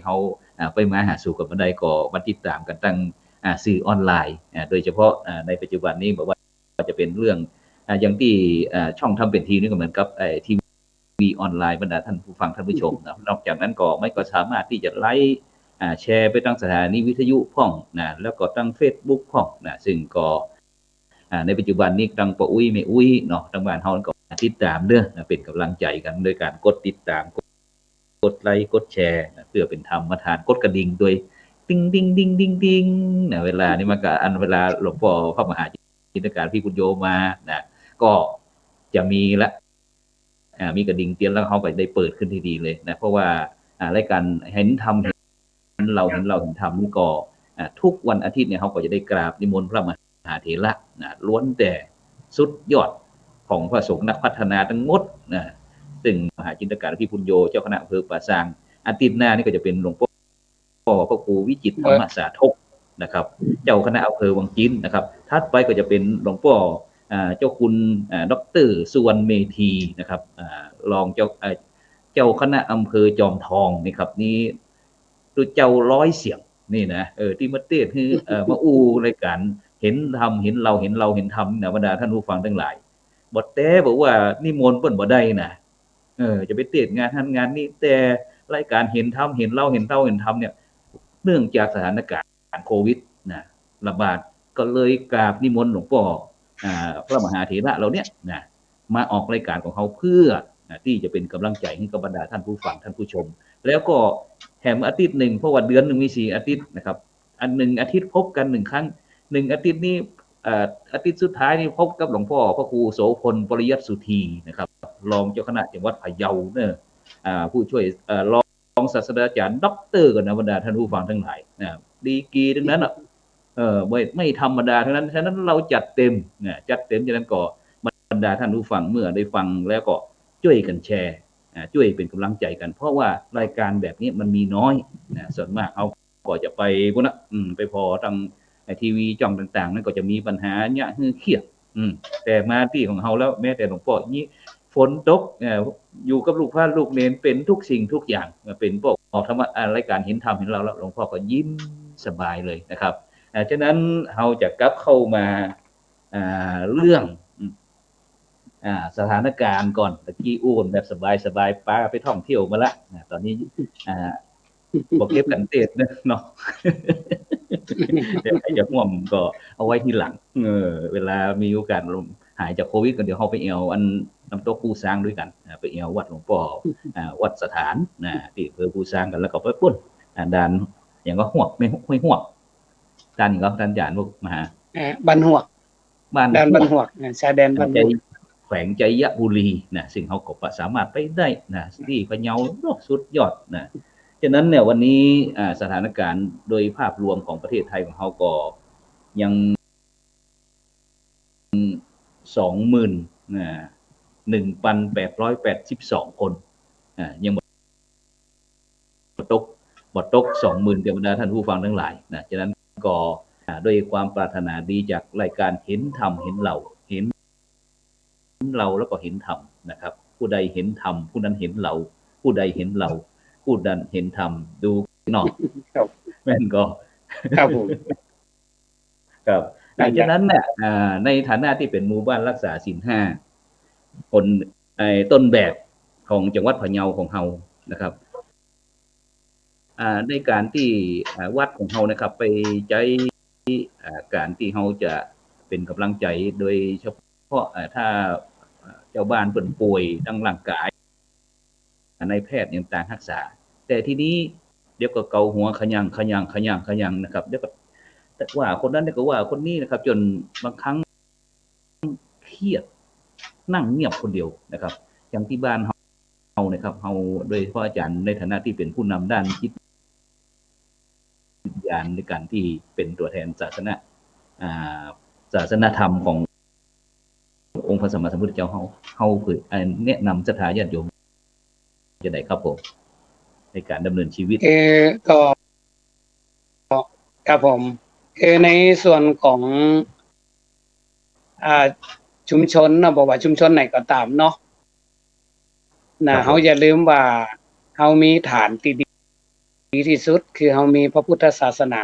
เฮา อ่า ไปมาหาสู่กั๋นบ่ได้ ก็มาติดต๋ามกั๋นตาง อ่า สื่อออนไลน์ อ่า โดยเฉพาะ อ่า ในปัจจุบันนี้ บ่ว่าจะเป๋นเรื่อง อ่า อย่างตี้ อ่า ช่องธรรมเป๋นธรรมนี่ก็เหมือนกับ ไอ้ ทีวีออนไลน์ บรรดาท่านผู้ฟังท่านผู้ชมนะ นอกจากนั้นก็มันก็สามารถตี้จะไลก์ อ่า แชร์ไปตางสถานีวิทยุพ่องนะ แล้วก็ตางเฟซบุ๊กพ่องนะ ซึ่งก็ อ่า ในปัจจุบันนี้ตางป้ออุ๊ยแม่อุ๊ยเนาะ ตางบ้านเฮาก็ติดต๋ามเด้อนะ เป๋นก๋ำลังใจ๋กั๋นโดยก๋านกดติดต๋าม กดไลก์ กดแชร์นะ เปื้อเป๋นธรรมทาน กดกระดิ่งตวย ติ๊ง ติ๊ง ติ๊ง ติ๊ง ติ๊งนะ เวลานี้มันก็อันเวลาหลวงป้อพระมหาจินตการ พี่ปุญโญมานะ ก็จะมีละ อ่า มีกระดิ่งเตือนแล้วเฮาก็ได้เปิดขึ้นทีเดียวเลยนะ เพราะว่า อ่า รายการเห็นธรรม เห็นเรา เห็นเรา เห็นธรรมนี่ก็ อ่า ทุกวันอาทิตย์เนี่ยเฮาก็จะได้กราบนิมนต์พระมหาเถระนะ ล้วนแต่สุดยอดของพระสงฆ์นักพัฒนาตังหมดนะ ซึ่งมหาจินตการ พี่ปุญโญ เจ้าคณะอำเภอป่าซาง อาทิตย์หน้านี่ก็จะเป๋นหลวงป้อ ป้อพระครูวิจิตรธรรมสาธกนะครับ เจ้าคณะอำเภอวังjinนะครับ ถัดไปก็จะเป๋นหลวงป้อ อ่า เจ้าคุณ อ่า ด็อกเตอร์ สุวรรณเมธีนะครับ อ่า รองเจ้า อ่า เจ้าคณะอำเภอจอมทองนะครับ นี่ตุ๊เจ้าร้อยเสียงนี่นะ เออ ตี้มาเตศน์หื้อ เอ่อ มาอู้รายการเห็นธรรม เห็นเรา เห็นเรา เห็นธรรมนะ บรรดาท่านผู้ฟังตังหลาย บ่แต๊บ่ว่านิมนต์เปิ้นบ่ได้นะ เออ จะไปเตศน์งานหั้นงานนี้ แต่รายการเห็นธรรม เห็นเรา เห็นเรา เห็นธรรมเนี่ย เนื่องจากสถานการณ์โควิดนะ ระบาด ก็เลยกราบนิมนต์หลวงป้อ อ่า พระมหาเถระเราเนี่ยนะ มาออกรายการของเฮาเพื่อ อ่า ตี้จะเป๋นก๋ำลังใจ๋หื้อกับบรรดาท่านผู้ฟังท่านผู้ชม แล้วก็แถมอาทิตย์นึ่ง เพราะว่าเดือนนึ่งมีสี่อาทิตย์นะครับ อันนึ่งอาทิตย์พบกั๋นนึ่งครั้ง นึ่งอาทิตย์นี้ เอ่อ อาทิตย์สุดท้ายนี่พบกับหลวงป้อพระครูโสภณ ปริยัติสุธีนะครับ รองเจ้าคณะจังหวัดพะเยาเนอะ อ่า ผู้ช่วย เอ่อ รองศาสตราจารย์ด็อกเตอร์กั๋นนะ บรรดาท่านผู้ฟังตังหลายนะ ดีกรีตังนั้นอะ เออ ไม่ ไม่ธรรมดาตังนั้น ฉะนั้นเราจัดเต๋็มนะ จัดเต๋็ม ฉะนั้นก็บรรดาท่านผู้ฟังเมื่อได้ฟังแล้วก็จ้วยกั๋นแชร์ อ่า จ้วยเป๋นก๋ำลังใจ๋กั๋น เพราะว่ารายการแบบนี้มันมีน้อยนะ ส่วนมากเฮาก็จะไปปู้นนะ อืม ไปผ่อตาง ไอ้ ทีวีจ้องต่างๆ นั้นก็จะมีปัญหาเยียะหื้อเครียด อืม แต่มาตี้ของเฮาแล้ว แม้แต่หลวงป้อนี่ฝนตก เอ่อ อยู่กับลูกพระลูกเณร เป๋นทุกสิ่งทุกอย่าง มาเป๋นป้อออกธรรมะ อ่า รายการเห็นธรรมเห็นเราแล้ว หลวงป้อก็ยิ้มสบายเลยนะครับ อ่า ฉะนั้นเฮาจะกลับเข้ามา อ่า เรื่อง อืม อ่า สถานการณ์ก่อน ตะกี้อู้กั๋นแบบสบายๆ ปาไปท่องเที่ยวมาละ อ่า ต๋อนนี้ อ่า บ่เก็บกั๋นเตศน์เนอะ เนาะ เดี๋ยวใผจะฮ่วมก็เอาไว้ทีหลัง เออ เวลามีโอกาสหายจากโควิดก็เดี๋ยวเฮาไปแอ่วอันน้ำตกภูซางด้วยกั๋น อ่า ไปแอ่ววัดหลวงป้อ อ่า วัดสถาน นะ ตี้อำเภอภูซางกั๋น แล้วก็ไปปู้น อ่า ด่านหยังก็ฮวก แม่ ห้วยฮวก ด่านหยังก็ ด่านจ๋านพวกมหา เอ่อ บ้านฮวก บ้าน ด่านบ้านฮวก ฮวกนะ ชายแดนบ้านฮวก แขวงไชยบุรีนะ ซึ่งเฮาก็สามารถไปได้นะ ตี้พะเยาเนาะ สุดยอดนะ ฉะนั้นเนี่ยวันนี้ อ่า สถานการณ์โดยภาพรวมของประเทศไทยของเฮาก็ยัง สองหมื่น นะ หนึ่งพันแปดร้อยแปดสิบสอง คน อ่า ยังบ่ บ่ตก บ่ตกสองหมื่น เตีย บรรดาท่านผู้ฟังตังหลายนะ ฉะนั้นก็ อ่า ด้วยความปรารถนาดีจากรายการเห็นธรรมเห็นเรา เห็นเราแล้วก็เห็นธรรมนะครับ ผู้ใดเห็นธรรม ผู้นั้นเห็นเรา ผู้ใดเห็นเรา ผู้นั้นเห็นธรรม ดูเนาะ ครับ แม่นก่อ ครับผม ครับ นั่นแหละ ฉะนั้นเนี่ย อ่า ในฐานะตี้เป๋นหมู่บ้านรักษาศีลห้า คน ไอ้ ต้นแบบของจังหวัดพะเยาของเฮานะครับ อ่า ในก๋านตี้ อ่า วัดของเฮานะครับ ไปใจ๊ อ่า ก๋านตี้เฮาจะเป๋นก๋ำลังใจ๋ โดยเฉพาะ อ่า ถ้า อ่า เจ้าบ้านเปิ้นป่วยตางร่างก๋าย อ่า นายแพทย์ยังตางฮักษา แต่ทีนี้เดี๋ยวก็เกาหัวขะยัง ขะยัง ขะยัง ขะยังนะครับ เดี๋ยวก็ว่าคนนั้น เดี๋ยวก็ว่าคนนี้นะครับ จ๋นบางครั้งเครียด นั่งเงียบคนเดียวนะครับ อย่างตี้บ้านเฮา เฮานะครับ เฮา โดยเฉพาะอาจ๋ารย์ในฐานะตี้เป๋นผู้นำด้านจิตวิญญาณในก๋านตี้เป๋นตั๋วแทนศาสนา อ่า ศาสนธรรมขององค์พระสัมมาสัมพุทธเจ้า เฮา เฮาคือ อ่า แนะนำศรัทธาญาติโยมจะไดครับผม ในก๋านดำเนินชีวิต เอ่อ ก็ ครับผม คือในส่วนของ อ่า ชุมชนเนาะ บ่ว่าชุมชนไหนก็ต๋ามเนาะ นะ ครับผม เฮาอย่าลืมว่าเฮามีฐานตี้ดี ดีตี้สุด คือเฮามีพระพุทธศาสนา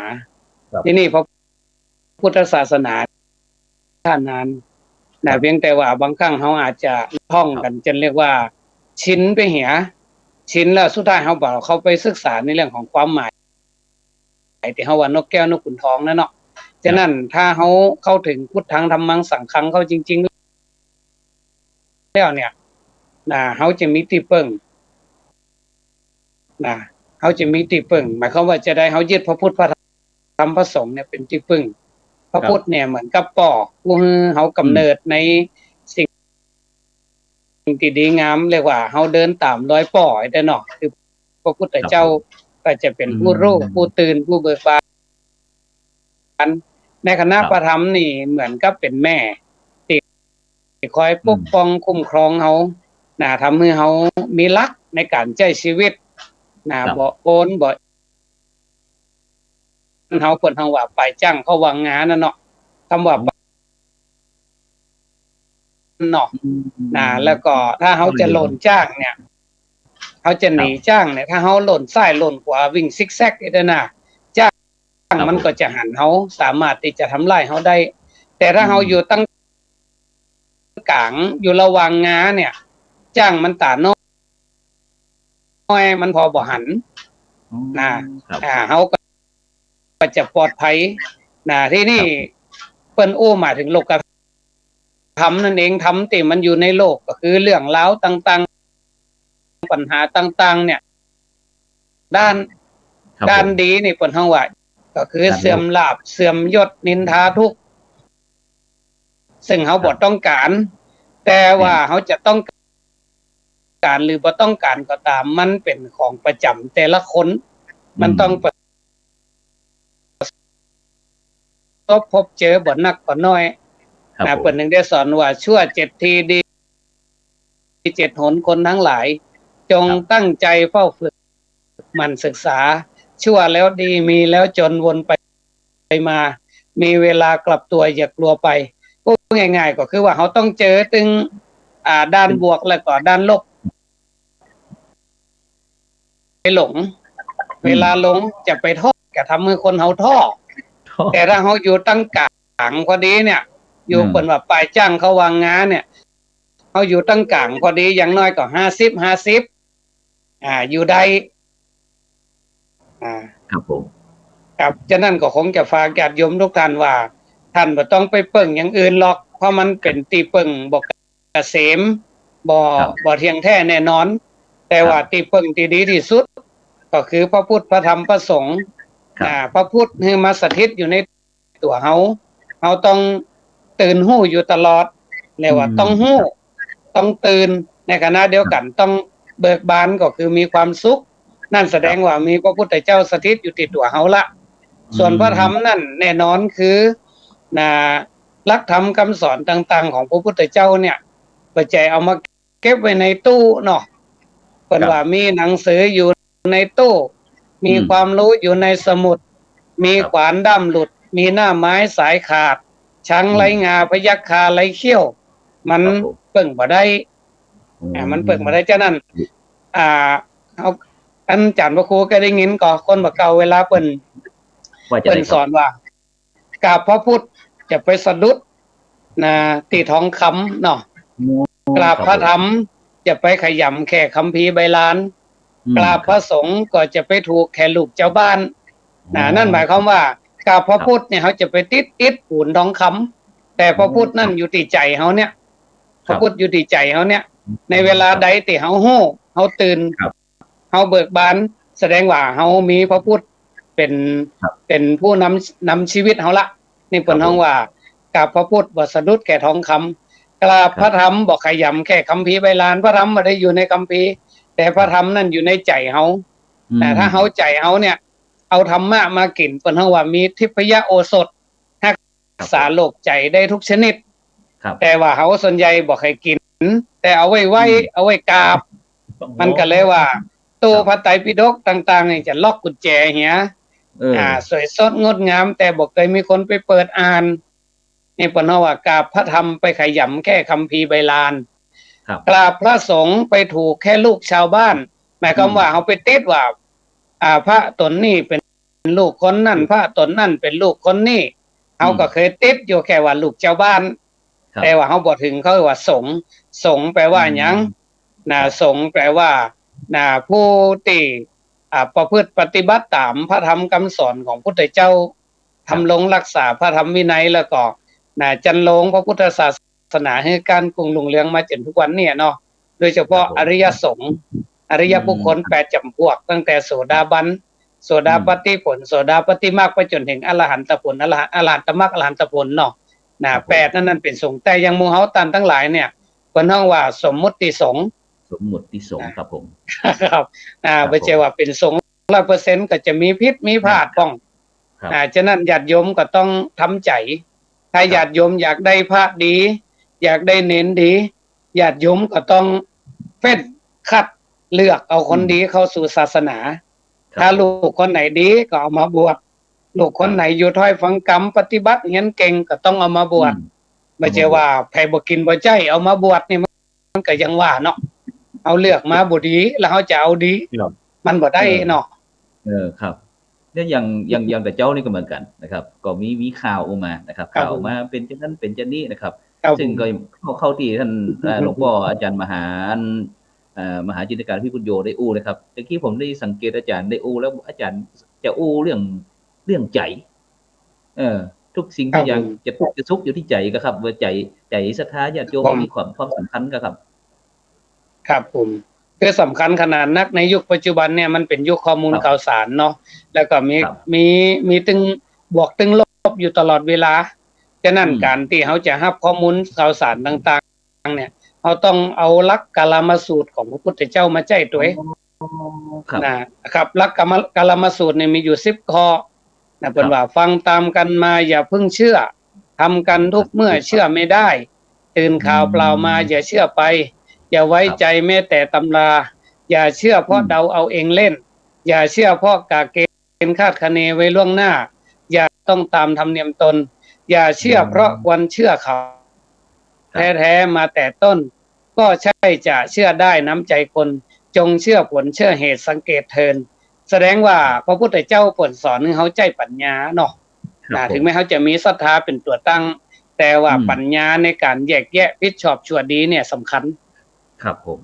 ครับ ทีนี้พระพุทธศาสนา ต้านนานนะ ครับ เพียงแต่ว่าบางครั้งเฮาอาจจะท่องกั๋น ครับ จ๋นเรียกว่าชินไปเหีย ชินแล้วสุดท้ายเฮาบ่เข้าไปศึกษาในเรื่องของความหมาย ตี้เฮาว่านกแก้วนกขุนทองนั่นเนาะ ฉะนั้น ครับ ถ้าเฮาเข้าเถิงพุทธังธัมมังสังฆังเข้าจริงๆ แล้วเนี่ย นะ เฮาจะมีตี้เปิ้ง นะ เฮาจะมีตี้เปิ้ง หมายความว่าจะได๋ เฮายึดพระพุทธ พระธรรม พระสงฆ์เนี่ยเป๋นตี้เปิ้ง พระ ครับ พุทธเนี่ยเหมือนกับป้อ ผู้หื้อเฮากำเนิด อืม ในสิ่ง สิ่งตี้ดีงาม เรียกว่าเฮาเดินต๋ามรอยป้อไอ้เด้อเนาะ คือพระพุทธเจ้า ครับผม ก็จะเป๋นผู้ฮู้ อืม ผู้ตื่น ผู้เบิกบาน ในขณะ ครับ พระธรรมนี่เหมือนกับเป๋นแม่ ตี้คอยปกป้อง อืม คุ้มครองเฮา นะ ทำหื้อเฮามีหลักในก๋านใจ๊ชีวิต นะ ครับ บ่โอน บ่ เฮา เปิ้นฮ้องว่าปายจ้างเข้าวังงานั่นเนาะ กำว่า อ๋อ เนาะ อืม นะ แล้วก็ถ้าเฮาจะหล่นจ้างเนี่ย เฮาจะหนี ครับ จ้างเนี่ย ถ้าเฮาหล่นซ้ายหล่นขวาวิ่งซิกแซกอยู่นั่นน่ะ จ้าง ครับผม มันก็จะหันเฮา สามารถตี้จะทำร้ายเฮาได้ แต่ถ้าเฮา อืม อยู่ตังก๋าง อยู่ระหว่างงาเนี่ย จ้างมันต๋าน้อย มันผ่อบ่หัน อ๋อ นะ ครับ อ่า เฮาก็ ก็จะปลอดภัย นะ ทีนี้ ครับ เปิ้นอู้หมายเถิงโลกธรรมนั่นเอง ธรรมตี้มันอยู่ในโลกก็คือเรื่องราวต่างๆ ปัญหาต่างๆ เนี่ย ด้าน ครับผม ด้านดีนี่เปิ้นฮ้องว่า ก็คือ ครับ เสื่อมลาภ เสื่อมยศ นินทา ทุกข์ ซึ่งเฮา ครับ บ่ต้องก๋าน แต่ว่า ครับ เฮาจะต้องก๋านหรือบ่ต้องก๋านก็ต๋าม มันเป๋นของประจ๋ำแต่ละคน อืม มันต้องประสบพบเจอบ่นักก็น้อย ครับ นะ ผม เปิ้นถึงได้สอนว่า ชั่วเจ็ดที ดีเจ็ดหน คนทั้งหลาย จง ครับ ตั้งใจเฝ้าฝึก หมั่นศึกษา ชั่วแล้วดี มีแล้วจน วนไปมา มีเวลากลับตัว อย่ากลัวไป พูดง่ายๆ ก็คือว่าเฮาต้องเจอตึง อ่า ด้านบวกแล้วก็ด้านลบ ไปหลง ครับ เวลาหลงจะไปท้อ จะทำหื้อคนเฮาท้อ ท้อ แต่ถ้าเฮาอยู่ตังก๋างพอดีเนี่ย อยู่ อืม เปิ้นว่าปายจ้างเข้าวางงาเนี่ย เฮาอยู่ตังก๋างพอดี อย่างน้อยก็ห้าสิบ ห้าสิบ อ่า อยู่ได้ อ่า ครับผม ครับ ฉะนั้นก็คงจะฝากญาติโยมทุกท่านว่า ท่านบ่ต้องไปเปิ้งอย่างอื่นหรอก เพราะมันเป๋นตี้เปิ้งบ่เกษม บ่ ครับ บ่เที่ยงแท้แน่นอน แต่ว่า ครับ ตี้เปิ้งตี้ดีตี้สุด ก็คือพระพุทธ พระธรรม พระสงฆ์ ครับ อ่า พระพุทธหื้อมาสถิตอยู่ใน ตั๋วเฮา เฮาต้องตื่นฮู้อยู่ตลอด เรียกว่า อืม ต้องฮู้ ครับ ต้องตื่น ในขณะเดียวกั๋น ครับ ต้องเบิกบาน ก็คือมีความสุข นั่นแสดง ครับ ว่ามีพระพุทธเจ้าสถิตอยู่ตี้ตั๋วเฮาละ อืม ส่วนพระธรรมนั่นแน่นอนคือ นะ หลักธรรมคำสอนต่างๆ ของพระพุทธเจ้าเนี่ย บ่ใจ้เอามา เก็บไว้ในตู้เนาะ เปิ้น ครับ ว่ามีหนังสืออยู่ในตู้ มี อืม ความรู้อยู่ในสมุด มี ครับ ขวานด้ามหลุด มีหน้าไม้สายขาด ช้างไร้งา พยัคฆาไร้เขี้ยว มัน ครับผม เปิ้งบ่ได้ อืม อ่า มันเปิ้งบ่ได้ ฉะนั้น อ่า เอา อันจ๋ารย์พระครูเกยได้ยินก่อ คนบ่าเก่าเวลาเปิ้น ว่าจะ เปิ้น ได้ครับ สอนว่า กราบพระพุทธจะไปสะดุดนะ ตี้ทองคำเนาะ อืม กราบพระธรรม ครับผม จะไปขยำแค่คัมภีร์ใบลาน อืม กราบพระสงฆ์ก็จะไปถูกแค่ลูกเจ้าบ้าน นะ อ๋อ นั่นหมายความว่า กราบพระพุทธเนี่ย ครับ เฮาจะไปติดอิฐปูนทองคำ แต่พระพุทธ อืม นั่นอยู่ตี้ใจ๋เฮาเนี่ย ครับ พระพุทธอยู่ตี้ใจ๋เฮาเนี่ย อืม ในเวลาใดตี้เฮาฮู้ เฮาตื่น ครับ เฮาเบิกบาน แสดงว่าเฮามีพระพุทธเป๋น ครับ เป๋นผู้นำ นำชีวิตเฮาละ นี่เปิ้น ครับผม ฮ้องว่า กราบพระพุทธบ่สะดุดแค่ทองคำ กราบ ครับ พระธรรมบ่ขยำแค่คัมภีร์ใบลาน พระธรรมบ่ได้อยู่ในคัมภีร์ แต่พระธรรม ครับ นั่นอยู่ในใจ๋เฮา อืม แต่ถ้าเฮาใจ๋เฮาเนี่ย เอาธรรมะมากิ๋น เปิ้นฮ้องว่ามีทิพยโอสถ รักษา ครับผม โรคใจ๋ได้ทุกชนิด ครับ แต่ว่าเฮาส่วนใหญ่บ่ใค่กิ๋น แต่เอาไว้ไหว้ อืม เอาไว้กราบ อ๋อ มันก็เลยว่า ตู้ ครับ พระไตรปิฎกต่างๆ นี่จะล็อกกุญแจเหีย เออ อ่า สวยสดงดงาม แต่บ่เกยมีคนไปเปิดอ่าน นี่เปิ้นฮ้องว่ากราบพระธรรมไปขยำแค่คัมภีร์ใบลาน ครับ กราบพระสงฆ์ไปถูกแค่ลูกชาวบ้าน หมายความ อืม ว่าเฮาไปติดว่า อ่า พระต๋นนี้เป๋น ลูกคนนั้น อืม พระต๋นนั้นเป๋นลูกคนนี้ เฮา อืม ก็เกยติดอยู่แค่ว่าลูกเจ้าบ้าน ครับ แต่ว่าเฮาบ่เถิงเขาว่าสงฆ์ สงฆ์แปลว่าหยัง อืม นะ ครับ สงฆ์แปลว่า นะ ผู้ตี้ อ่า ประพฤติปฏิบัติต๋ามพระธรรมกำสอนของพุทธเจ้า ครับ ดำรงรักษาพระธรรมวินัย แล้วก็ นะ จันโลงพระพุทธศาสนาหื้อก้านกุ้งรุ่งเรืองมาจ๋นทุกวันเนี่ยเนาะ โดยเฉพาะ ครับผม อริยสงฆ์ อริยบุคคล อืม แปดจ๋ำพวก ตั้งแต่โสดาบัน โสดาปัตติผล อืม โสดาปัตติมรรค ไปจ๋นเถิงอรหันตผล อรหัน อรหันตมรรค อรหันตผลเนาะ นะ ครับผม แปดนั้น นั้นเป๋นสงฆ์ แต่อย่างหมู่เฮาต้านตังหลายเนี่ย เปิ้นฮ้องว่าสมมุติสงฆ์ สมมุติสงฆ์ นะ ครับผม ครับ อ่า ครับผม บ่ใจ้ว่าเป๋นสงฆ์ร้อยเปอร์เซ็นต์ ก็จะมีผิดมีพลาดป้อง ครับ อ่า ฉะนั้นญาติโยมก็ต้องทำใจ๋ ถ้า ครับ ญาติโยมอยากได้พระดี อยากได้เณรดี ญาติโยมก็ต้องเฟ้นคัดเลือกเอาคน อืม ดีเข้าสู่ศาสนา ครับ ถ้าลูกคนไหนดีก็เอามาบวช ลูกคนไหน ครับ อยู่ถ้อยฟังกำปฏิบัติเฮียนเก่งก็ต้องเอามาบวช อืม บ่ใจ้ว่า เอามาบวช ใผบ่กิ๋นบ่ใจ๊เอามาบวชนี่ มันก็อย่างว่าเนาะ เฮาเลือกมาบ่ดี แล้วเฮาจะเอาดี ครับ มันบ่ได้ เออ เนาะ เออ ครับ เนี่ยอย่าง อย่าง อย่างแต่เจ๊านี่ก็เหมือนกั๋นนะครับ ก็มี มีข่าวออกมานะครับ ครับ ข่าวมาเป๋นจะนั้นเป๋นจะนี้นะครับ ครับ ซึ่งก็เข้า เข้าตี้ต้าน เอ่อ หลวงป้ออาจ๋ารย์มหา เอ่อ มหาจินตการ พิบูลโย ได้อู้นะครับ ตะกี้ผมได้สังเกตอาจ๋ารย์ได้อู้ แล้วอาจ๋ารย์จะอู้เรื่อง เรื่องใจ๋ เออ ทุกสิ่งทุกอย่าง ครับผม จะทุกข์จะสุขอยู่ตี้ใจ๋ก็ครับ ว่าใจ๋ ใจ๋ศรัทธาญาติโยม ครับผม มีความ ความสำคัญก็ครับ ครับผม คือสำคัญขนาดนักในยุคปัจจุบันเนี่ย มันเป๋นยุคข้อมูล ครับ ข่าวสารเนาะ แล้วก็มี ครับ มี มีตึงบวกตึงลบอยู่ตลอดเวลา ฉะนั้น อืม ก๋านตี้เฮาจะฮับข้อมูลข่าวสารต่างๆ เนี่ย เฮาต้องเอาหลักกาลามสูตรของพระพุทธเจ้ามาใจ๊ตวย อ๋อ ครับ นะครับ หลักกาลาม กาลามสูตรเนี่ยมีอยู่สิบข้อ นะ เปิ้น ครับ ว่าฟังต๋ามกั๋นมาอย่าเพิ่งเชื่อ ทำกั๋นทุกเมื่อ ครับ เชื่อไม่ได้ ตื่นข่าวเปล่ามา อืม อย่าเชื่อไป อย่าไว้ใจ๋ ครับ แม้แต่ตำรา อย่าเชื่อเพราะ อืม เดาเอาเองเล่น อย่าเชื่อเพราะกะเกณฑ์คาดคะเนไว้ล่วงหน้า อย่าต้องต๋ามธรรมเนียมตน อย่าเชื่อ อืม เพราะควรเชื่อเขา ครับ แท้ๆ มาแต่ต้น ก็ใช่จะเชื่อได้น้ำใจคน จงเชื่อผลเชื่อเหตุสังเกตเถิน แสดงว่า ครับ พระพุทธเจ้าเปิ้นสอนหื้อเฮาใจ๊ปั๋ญญาเนาะ ครับ นะ ผม ถึงแม้เฮาจะมีศรัทธาเป๋นตั๋วตั้ง แต่ว่า อืม ปั๋ญญาในก๋านแยกแยะผิดชอบชั่วดีเนี่ยสำคัญ ครับผม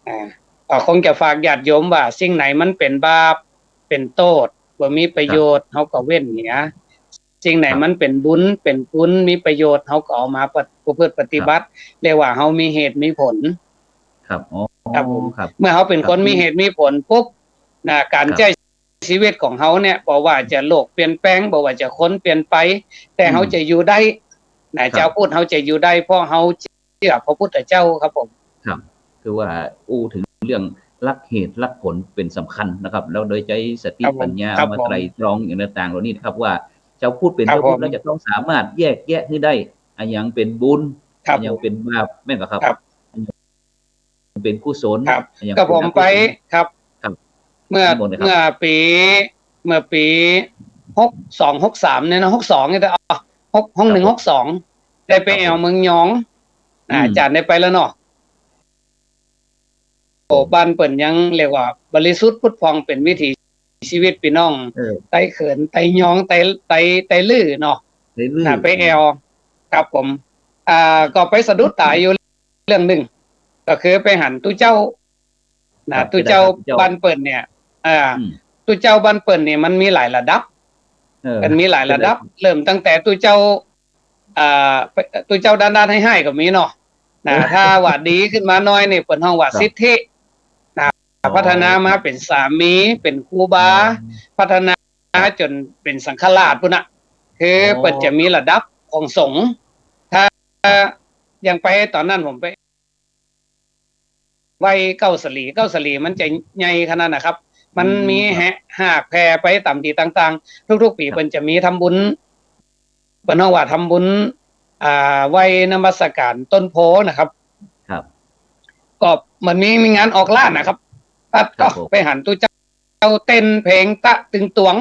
อ่า ก็คงจะฝากญาติโยมว่าสิ่งไหนมันเป๋นบาป เป๋นโต้ษ บ่มีประโยชน์ ครับ เฮาก็เว้นเหีย สิ่งไหน ครับ มันเป๋นบุญ เป๋นคุณ มีประโยชน์ เฮาก็เอามาประ ประพฤติปฏิบัติ ครับ เรียกว่าเฮามีเหตุมีผล ครับ อ๋อ ครับผม ครับ เมื่อเฮาเป๋นคน ครับ มีเหตุมีผลปุ๊บ นะ ก๋าน ครับ ใจ๊ชีวิตของเฮาเนี่ย บ่ว่าจะโลกเปลี่ยนแปลง บ่ว่าจะคนเปลี่ยนไป แต่ อืม เฮาจะอยู่ได้ นะ ครับ จาวพุทธเฮาจะอยู่ได้ เพราะเฮา เจื้อพระพุทธเจ้าครับผม ครับ คือว่าอู้เถิงเรื่องหลักเหตุหลักผลเป๋นสำคัญนะครับ แล้วโดยใจ๊สติ ครับผม ปั๋ญญา ครับผม มาไตร่ตรองอย่างต่างๆ เหล่านี้นะครับ ว่าจาวพุทธเป๋น ครับ จาวพุทธ ผม แล้วจะต้องสามารถแยกแยะหื้อได้ อะหยังเป๋นบุญ ครับ อะหยังเป๋นบาป แม่นก่อครับ ครับ อะหยังเป๋นกุศล ครับ อะหยัง ครับ เป๋น ผม อกุศล ไป ครับ ครับ เมื่อ นิมนต์เลยครับ เมื่อปี๋ เมื่อปี๋ หกสอง หกสาม เนี่ยนะ หกสอง เนี่ย อ๋อ หก ห้องหนึ่ง ครับผม หกสอง ได้ไป ครับผม แอ่วเมืองยอง อ่า อืม อาจ๋ารย์ได้ไปแล้วเนาะ โอ้ บ้านเปิ้นยังเรียกว่าบริสุทธิ์ผุดผ่อง เป๋นวิถีชีวิตปี้น้อง เออ ไตเขิน ไตยอง ไต ไต ไตลื้อเนาะ ไตลื้อ น่ะ ไปแอ่ว ครับผม อ่า ก็ไปสะดุดต๋าอยู่เรื่องนึ่ง ก็คือไปหันตุ๊เจ้า น่ะ อ๋อ ตุ๊เจ้า ไปได้ครับ ตุ๊เจ้า บ้านเปิ้นเนี่ย อ่า อืม ตุ๊เจ้าบ้านเปิ้นเนี่ยมันมีหลายระดับ เออ มันมีหลายระดับ เป็นไง เริ่มตั้งแต่ตุ๊เจ้า อ่า ตุ๊เจ้าด้านๆ ฮ้ายๆ ก็มีเนาะ น่ะ เออ ถ้าว่าดีขึ้นมาหน่อยนี่ เปิ้นฮ้องว่า ครับ สิทธิ น่ะ อ๋อ พัฒนามาเป๋นสามี เป๋นครูบา อ๋อ พัฒนาจ๋นเป๋นสังฆราชปู้นน่ะ คือ อ๋อ เปิ้นจะมีระดับของสงฆ์ ถ้ายังไปต๋อนนั้นผมไป ไหว้เก้าสลี เก้าสลีมันจะใหญ่ขนาดนะครับ มันมี อืม ครับ แหะ หากแผ่ไปต๋ามตี้ต่างๆ ทุกๆ ปี๋ ครับ เปิ้นจะมีทำบุญ เปิ้นฮ้องว่าทำบุญ อ่า ไหว้นมัสการต้นโพธิ์นะครับ ครับ ก็เหมือนมี มีงานออกหล้านนะครับ ตั๊ด ครับผม ก็ไปหันตุ๊เจ้าเต้นเพลงตะตึงตวง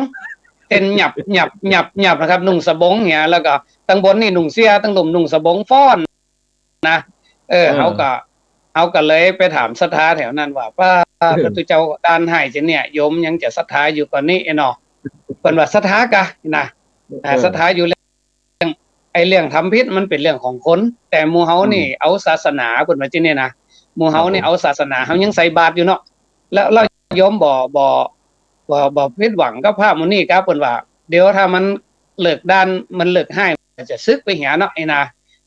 เต้นหยับหยับหยับหยับนะครับ นุ่งสบงเนี่ย แล้วก็ตังบนนี่นุ่งเสี้ย ตังลุ่มนุ่งสบงฟ้อน นะ เออ เออ เฮาก็ เฮาก็เลยไปถามศรัทธาแถวนั้นว่า "ป้า เออ พระตุ๊เจ้าด้านฮ้ายเจ้าเนี่ย โยมยังจะศรัทธาอยู่ก่อนี่เนาะ" เปิ้นว่า "ศรัทธากา" นะ อ่า เออ ศรัทธาอยู่แล้ว ไอ้เรื่องทำผิดมันเป๋นเรื่องของคน แต่หมู่เฮานี่ อืม เอาศาสนา เปิ้นว่าจั่งนี้นะ หมู่เฮานี่ ครับผม เอาศาสนา เฮายังใส่บาตรอยู่เนาะ แล้ว แล้ว ครับ โยมบ่ บ่ บ่ บ่ผิดหวังกับพระหมู่นี้กา เปิ้นว่า เดี๋ยวถ้ามันเลิกด้าน มันเลิกฮ้าย มันจะสึกไปเหียเนาะ ไอ้นา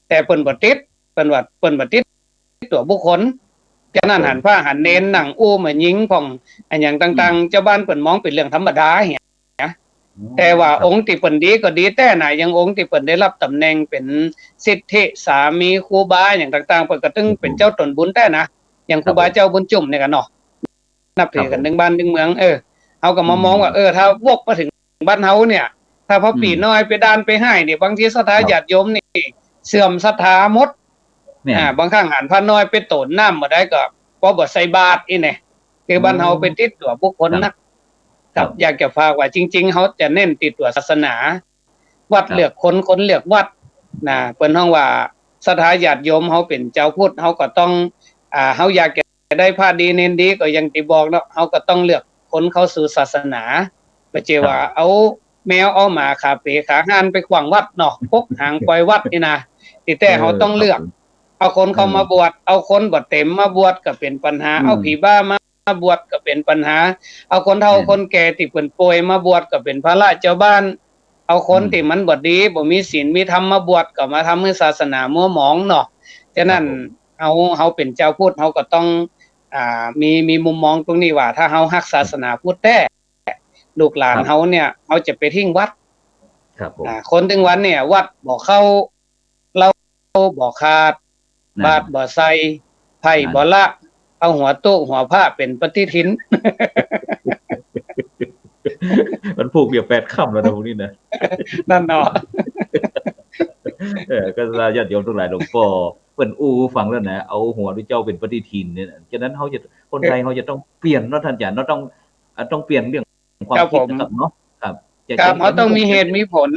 แต่เปิ้นบ่ติด เปิ้นว่า เปิ้นบ่ติดตั๋วบุคคล ฉะนั้น ครับผม หันพระหันเณรนั่งอู้มายิงพ่อง อะหยังต่างๆ อืม จาวบ้านเปิ้นมองเป๋นเรื่องธรรมดาเหีย อ๋อ แต่ว่า ครับ องค์ตี้เปิ้นดีก็ดีแต๊นะ อย่างองค์ตี้เปิ้นได้ฮับต๋ำแหน่งเป๋นสิทธิสามีครูบาอะหยังต่างๆ เปิ้นก็ตึง ครับผม เป๋นเจ้าต๋นบุญแต๊นะ อย่างครูบา ครับผม เจ้าบุญจุ่มเนี่ยกั๋นเนาะ นับถือกั๋น ครับผม ตึงบ้านตึงเมือง เออ เฮาก็มามองว่า อืม เออ ถ้าวกมาเถิงบ้านเฮาเนี่ย ถ้าพ่อ อืม ปี้น้อยไปด้านไปฮ้ายเนี่ย บางทีศรัทธา ครับ ญาติโยมนี่เสื่อมศรัทธาหมด แม่น อ่า บางครั้งหันพระน้อยไปโตนน้ำบ่ได้ก็ เพราะบ่ใส่บาตรอี้แน่ คือบ้านเฮา อ๋อ ไปติดตั๋วบุคคลนัก ครับ ครับ ครับ อยากจะฝากว่าจริงๆ เฮาจะเน้นติดตั๋วศาสนา วัด ครับ เลือกคน คนเลือกวัด นะ เปิ้นฮ้องว่าศรัทธาญาติโยมเฮาเป๋นจาวพุทธ เฮาก็ต้อง อ่า เฮาอยากจะได้พระดีเณรดี ก็อย่างตี้บอกเนาะ เฮาก็ต้องเลือกคนเข้าสู่ศาสนา บ่ใจ้ว่า ครับ เอาแมวเอาหมาขาเป๋ขาห้านไปขว้างวัดเนาะ ปกหางป่อยวัดนี่นะ ตี้แต๊ เออ เฮาต้องเลือก ครับผม เอาคนเข้ามาบวช เออ เอาคนบ่เต็มมาบวชก็เป๋นปัญหา อืม เอาผีบ้ามา มาบวชก็เป๋นปัญหา เอาคนเฒ่า แม่น คนแก่ตี้เปิ้นป่วยมาบวชก็เป๋นภาระจาวบ้าน เอาคน อืม ตี้มันบ่ดี บ่มีศีลมีธรรมมาบวชก็มาทำหื้อศาสนามัวหมองเนาะ ฉะนั้น ครับผม เฮา เฮาเป๋นจาวพุทธ เฮาก็ต้อง อ่า มี มีมุมมองตรงนี้ว่า ถ้าเฮาฮักศาสนาพุทธแต๊ ลูกหลาน ครับ เฮาเนี่ย เฮาจะไปทิ้งวัด ครับผม อ่า คนตึงวันเนี่ย วัดบ่เข้า เหล้าบ่ขาด นั่น บาตรบ่ใส่ ไพ่ นั่น บ่ละ เอาหัวตุ๊หัวพระเป๋นปฏิทิน มันผูกเดี่ยวแปดค่ำแล้วนะพวกนี้นะ นั่นเนาะ เออ ก็ญาติโยมตังหลาย หลวงป้อเปิ้นอู้ฟังแล้วนะ เอาหัวตุ๊เจ้าเป๋นปฏิทินเนี่ยนะ ฉะนั้นเฮาจะ คนไทย ครับ เฮาจะต้องเปลี่ยนเนาะท่านอาจ๋ารย์เนาะ ต้อง อ่ะ ต้องเปลี่ยนเรื่อง ความ ครับ คิด ผม นะครับเนาะ ครับ จะ ครับ จะ เฮาต้องมีเหตุมีผล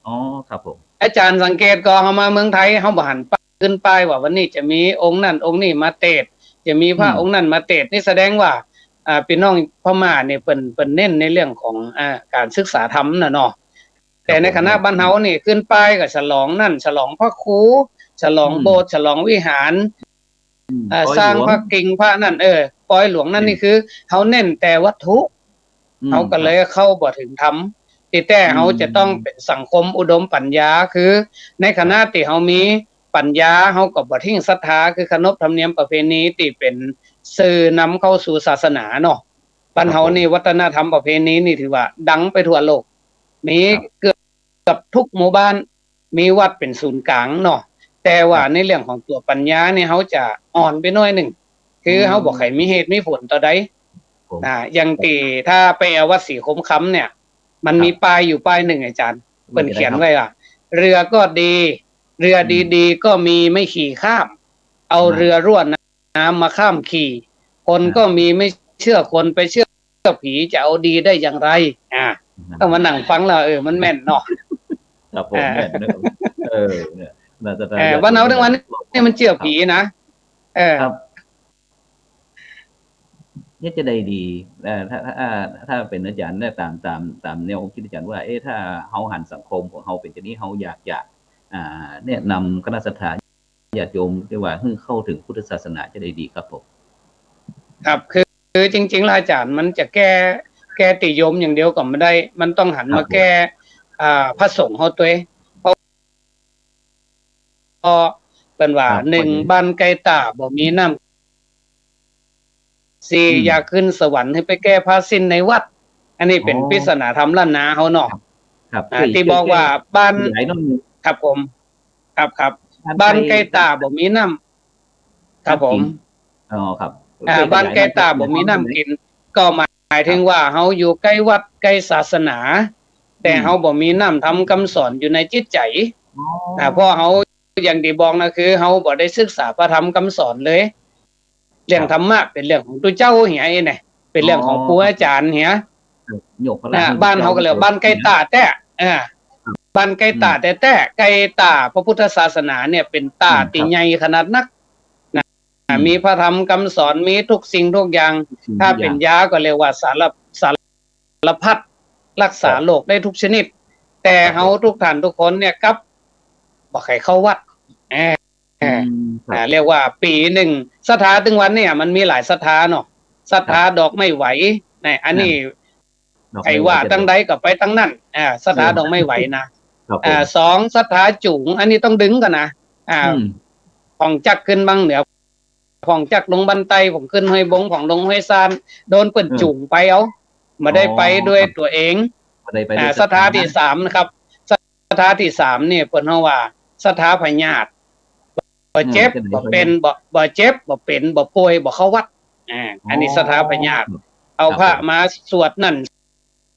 อ๋อ ครับผม อาจ๋ารย์สังเกตก่อ เฮามาเมืองไทย เฮาบ่หันป้าย ขึ้นป้ายว่าวันนี้จะมีองค์นั้นองค์นี้มาเตสน์ จะมีพระ อืม องค์นั้นมาเตสน์ นี่แสดงว่า อ่า ปี้น้องพม่าเนี่ยเปิ้น เปิ้นเน้นในเรื่องของ อ่า ก๋านศึกษาธรรมน่ะเนาะ ครับ แต่ในขณะ ผม บ้านเฮานี่ขึ้นป้ายก็ฉลองนั่น ฉลองพระครู ฉลอง อืม โบสถ์ ฉลองวิหาร อืม อ่า ปอยหลวง สร้างพระกิ่งพระนั่น เออ ปอยหลวงนั่น อืม นี่คือเฮาเน้นแต่วัตถุ อืม เฮาก็เลย ครับ เข้าบ่เถิงธรรม ตี้แต๊ อืม เฮาจะต้องเป๋นสังคมอุดมปัญญา คือในขณะ ครับ ตี้เฮามีปัญญา เฮาก็บ่ทิ้งศรัทธา คือขนบธรรมเนียมประเพณีตี้เป๋นสื่อนำเข้าสู่ศาสนาเนาะ บ้านเฮา ครับผม นี่วัฒนธรรมประเพณีนี่ถือว่าดังไปทั่วโลก มี ครับ เกือบ เกือบทุกหมู่บ้าน มีวัดเป๋นศูนย์ก๋างเนาะ แต่ว่า ครับ ในเรื่องของตั๋วปัญญานี่เฮาจะอ่อนไปหน้อยนึ่ง คือ อืม เฮาบ่ใค่มีเหตุมีผลต่อใด ผม อ่า อย่างตี้ถ้าไปแอ่ววัดศรีคมคำเนี่ย มัน ครับ มีป้ายอยู่ป้ายนึ่งอาจ๋ารย์ ว่า เปิ้นเขียนไว้ว่า เรือก็ดี เรือ อืม ดีๆ ก็มีไม่ขี่ข้าม เอา อ่า เรือรั่วน้ำมาข้ามขี่ คน อ่า ก็มีไม่เชื่อคน ไปเชื่อผี จะเอาดีได้อย่างไร อ่า ก็มานั่งฟังแล้ว เออ มันแม่นเนาะ ครับผม อ่า แม่นนะครับ เออ เนี่ย น่าจะ เออ บ้านเฮาตึงวันนี้มันเจื้อผีนะ เออ ครับ เนี่ยจะได้ดี เอ่อ ถ้า ถ้า ถ้าเป๋นอาจ๋ารย์เนี่ย ต๋าม ต๋าม ต๋ามแนวความกึ๊ดอาจ๋ารย์ว่า เอ๊ะ ถ้าเฮาหันสังคมของเฮาเป๋นจะอี้ เฮาอยากจะ อ่า แนะนำคณะศรัทธาญาติโยมได้ว่า หื้อเข้าเถิงพุทธศาสนาจะได้ดีครับผม ครับ คือ คือจริงๆ แล้วอาจ๋ารย์ มันจะแก้ แก้ตี้โยมอย่างเดียวก็บ่ได้ มันต้องหันมาแก้ ครับผม อ่า พระสงฆ์เฮาตวย เพราะ เพราะเปิ้นว่า ครับ หนึ่ง พอดี บ้านใก้ต้าบ่มีน้ำ สี่ อืม อยากขึ้นสวรรค์หื้อไปแก้ผ้าสิ้นในวัด อันนี้เป๋น อ๋อ ปริศนาธรรมล้านนาเฮาเนาะ ครับ ครับ อ่า ตี้บอกว่าบ้าน ขยายหน่อย ครับผม ครับ ครับ บ้านใก้ต้าบ่มีน้ำ ครับผม อ๋อ ครับ อ่า บ้านใก้ต้าบ่มีน้ำกิ๋น ก็หมายถึงว่าเฮาอยู่ใก้วัดใก้ศาสนา แต่ อืม เฮาบ่มีน้ำธรรมกำสอนอยู่ในจิตใจ๋ อ๋อ อ่า เพราะเฮา อย่างตี้บอกนะ คือเฮาบ่ได้ศึกษาพระธรรมกำสอนเลย เรื่อง ครับ ธรรมะเป๋นเรื่องของตุ๊เจ้าเหีย ไอ้เนี่ย เป๋นเรื่องของ อ๋อ ครูอาจ๋ารย์เหีย ครับ ยกพระ อ่า บ้านเฮาก็เรียกบ้านใก้ต้าแต๊ อ่า ครับ บ้านใก้ต้า อืม แต๊ๆ ใก้ต้าพระพุทธศาสนาเนี่ยเป๋นต้า อืม ครับ ตี้ใหญ่ขนาดนักนะ อืม มีพระธรรมกำสอน มีทุกสิ่งทุกอย่าง ทุกสิ่งทุกอย่าง ถ้าเป๋นยาก็เรียกว่าสาร สารพัด รักษา ครับ โรคได้ทุกชนิด แต่ ครับ เฮาทุกท่านทุกคนเนี่ยกลับบ่ใค่เข้าวัด เออ อืม ครับ อ่า เรียกว่าปี๋นึ่ง ศรัทธาตึงวันเนี่ยมันมีหลายศรัทธาเนาะ ศรัทธา ครับ ดอกไม้ไหว นี่ อันนี้ นั่น ดอกไม้ไหว ใผว่าตังใดก็ไปตังนั้น อ่า ศรัทธา เออ ดอกไม้ไหวนะ ครับผม อ่า สอง ศรัทธาจู๋ง อันนี้ต้องดึงก่อนนะ อ่า อืม ผ่องจักขึ้นบั้งเหนือ ผ่องจักลงบั้นใต้ ผ่องขึ้นห้วยบง ผ่องลงห้วยซาน โดนเปิ้น เออ จู๋งไปเอา บ่ได้ไป อ๋อ ด้วย ครับ ตั๋วเอง บ่ได้ไปด้วย อ่า ศรัทธา ศรัทธาตี้สามนะครับ ศรัทธาตี้สามนี่เปิ้นฮ้องว่าศรัทธาพยาธิ บ่เจ็บ เออ บ่เป๋น บ่ บ่เจ็บ บ่เป๋น บ่ป่วย บ่เข้าวัด อ่า อันนี้ อ๋อ ศรัทธาพยาธิ ครับ เอาพระ ครับผม มาสวดนั่น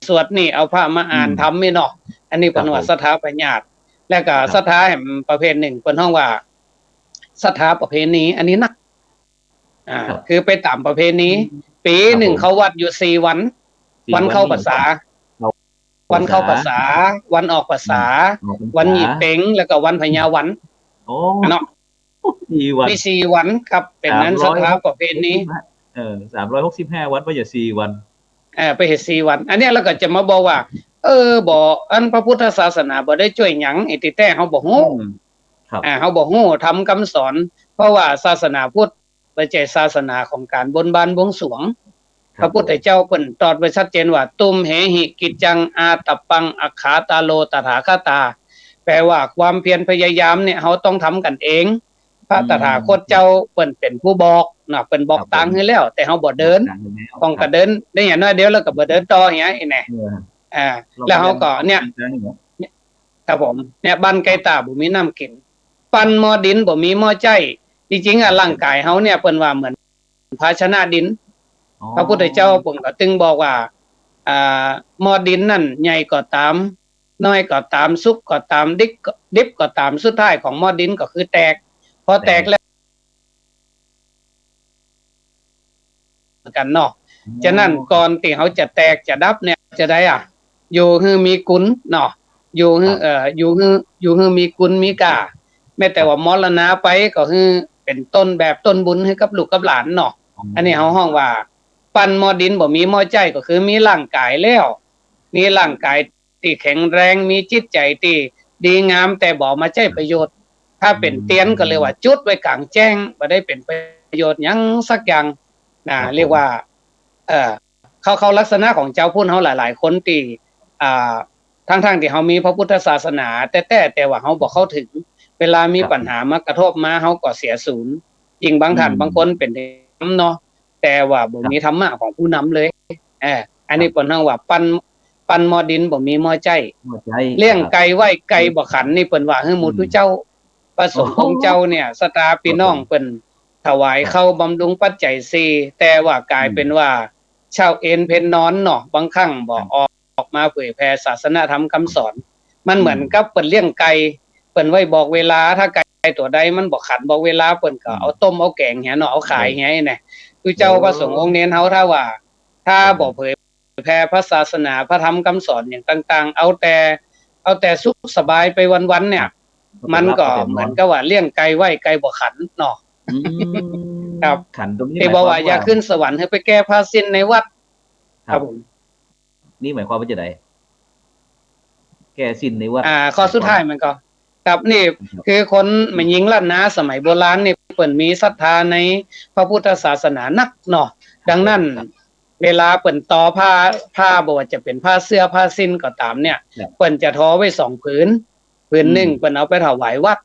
สวดนี่ เอาพระมาอ่าน อืม ธรรมนี่เนาะ อันนี้เปิ้นว่า ครับผม ศรัทธาพยาธิ แล้วก็ ครับ ศรัทธาแหมประเภทนึ่ง เปิ้นฮ้องว่าศรัทธาประเพณี อันนี้นัก อ่า ครับ คือไปต๋ามประเพณี อืม ปี๋นึ่ง ครับผม เข้าวัดอยู่สี่วัน สี่วัน วันเข้าพรรษา วันเข้าพรรษา วันเข้าพรรษา วันออกพรรษา อืม ออกพรรษา วันหยี่เป๋ง แล้วก็วันพญาวัน โอ้ เนาะ สี่วัน มีสี่วันครับ เป๋นนั้น สามร้อย ศรัทธาประเพณี เออ สามร้อยหกสิบห้าวัน บ่ใจ้สี่วัน เออ ไปเฮ็ดสี่วัน อันเนี้ย แล้วก็จะมาบอกว่า เออ บ่ อันพระพุทธศาสนาบ่ได้จ้วยหยัง ไอ้ตี้แต๊เฮาบ่ฮู้ อืม ครับ อ่า เฮาบ่ฮู้ธรรมกำสอน เพราะว่าศาสนาพุทธบ่ใจ้ศาสนาของก๋านบนบานบวงสรวง ครับ พระพุทธเจ้าเปิ้นตรัสไว้ชัดเจนว่า ตุมเหหิ กิจจัง อาตปปัง อัฏฐาตาโล ตถาคตา แปลว่าความเพียรพยายามเนี่ย เฮาต้องทำกั๋นเอง พระตถาคตเจ้า อืม เปิ้นเป๋นผู้บอกเนาะ เปิ้นบอก ครับผม ตางหื้อแล้ว แต่เฮาบ่เดิน บอกตางหื้อแล้ว ต้อง ครับ กระเดินได้อย่างน้อยเดียว แล้วก็บ่เดินต่ออย่างเงี้ย ไอ้เนี่ย เออ อ่า แล้วเฮาก็เนี่ย ครับผม เนี่ย บ้านใก้ต้าบ่มีน้ำกิ๋น ปั้นหม้อดินบ่มีหม้อใจ๊ จริงๆ อ่ะ ร่างก๋ายเฮาเนี่ย เปิ้นว่าเหมือนภาชนะดิน อ๋อ พระพุทธเจ้าเปิ้นก็ตึงบอกว่า อ่า หม้อดินนั่นใหญ่ก็ต๋าม น้อยก็ต๋าม สุกก็ต๋าม ดิบก็ ดิบก็ต๋าม สุดท้ายของหม้อดินก็คือแตก พอแตก แตกแล้ว กั๋นเนาะ อ๋อ ฉะนั้นก่อนตี้เฮาจะแตกจะดับเนี่ย จะใดอะ อยู่หื้อมีกุณเนาะ อยู่หื้อ ครับ เอ่อ อยู่หื้อ อยู่หื้อมีกุณมีก้า แม้แต่ว่ามรณะไปก็หื้อเป๋นต้นแบบต้นบุญหื้อกับลูกกับหลานเนาะ อ๋อ อันนี้เฮาฮ้องว่า ปั้นหม้อดินบ่มีหม้อใจ๊ ก็คือมีร่างก๋ายแล้ว มีร่างก๋ายตี้แข็งแรง มีจิตใจ๋ตี้ดีงาม แต่บ่เอามาใจ๊ประโยชน์ ถ้าเป๋นเตียนก็เรียกว่าจุดไว้ก๋างแจ้ง บ่ได้เป๋นประโยชน์หยังสักอย่าง นะ ครับผม เรียกว่า เอ่อ เข้า เข้าลักษณะของจาวพุทธเฮาหลายๆ คนตี้ อ่า ทั้งๆ ตี้เฮามีพระพุทธศาสนาแต๊ๆ แต่ว่าเฮาบ่เข้าเถิง เวลามี ครับ ปัญหามากระทบมา เฮาก็เสียศูนย์ ยิ่งบางท่าน อืม บางคนเป๋นธรรมเนาะ แต่ว่าบ่ ครับ มีธรรมะของผู้นำเลย เออ อันนี้ ครับ เปิ้นฮ้องว่าปั้น ปั้นหม้อดินบ่มีหม้อใจ๊ หม้อใจ๊ เลี้ยง ครับ ไก่ไว้ไก่บ่ขัน นี่เปิ้นว่าหื้อหมู่ อืม ตุ๊เจ้า พระสงฆ์ โอ้โห องค์เจ้าเนี่ย ศรัทธาปี้น้อง ครับผม เปิ้นถวาย ครับ ข้าวบำรุงปัจจัยสี่ แต่ว่าก๋าย อืม เป๋นว่า เช้าเอนเพลนอนเนาะ บางครั้งบ่ ครับ ออก ออกมาเผยแผ่ศาสนธรรมกำสอน มันเหมือน อืม กับเปิ้นเลี้ยงไก่ เปิ้นไว้บอกเวลา ถ้าไก่ตั๋วใดมันบ่ขันบอกเวลา เปิ้นก็ อืม เอาต้มเอาแก๋งเหียเนาะ เอาขาย เออ เหียเนี่ย คือเจ้า เออ พระสงฆ์องค์เณรเฮา ถ้าว่า ถ้า เออ บ่เผย แผ่พระศาสนา พระธรรมกำสอนอย่างต่างๆ เอาแต่ เอาแต่สุขสบายไปวันๆ เนี่ย มันก็เหมือนกับว่าเลี้ยงไก่ไว้ไก่บ่ขันเนาะ อืม ครับ ขันตรงนี้ ตี้บอกว่า หมายความว่า อยากขึ้นสวรรค์หื้อไปแก้ผ้าสิ้นในวัด ครับ ครับผม นี่หมายความว่าจะได แก้สิ้นในวัด อ่า ข้อสุดท้ายมันก็ ครับ นี่ ครับ คือคนแม่ญิงล้านนาสมัยโบราณนี่ เปิ้นมีศรัทธาในพระพุทธศาสนานักเนาะ ครับ ดังนั้น ครับ เวลาเปิ้นต่อผ้า ผ้าบ่ว่าจะเป๋นผ้าเสื้อผ้าสิ้นก็ต๋ามเนี่ย ครับ เปิ้นจะทอไว้สองผืน ผืนหนึ่ง อืม เปิ้นเอาไปถวายวัด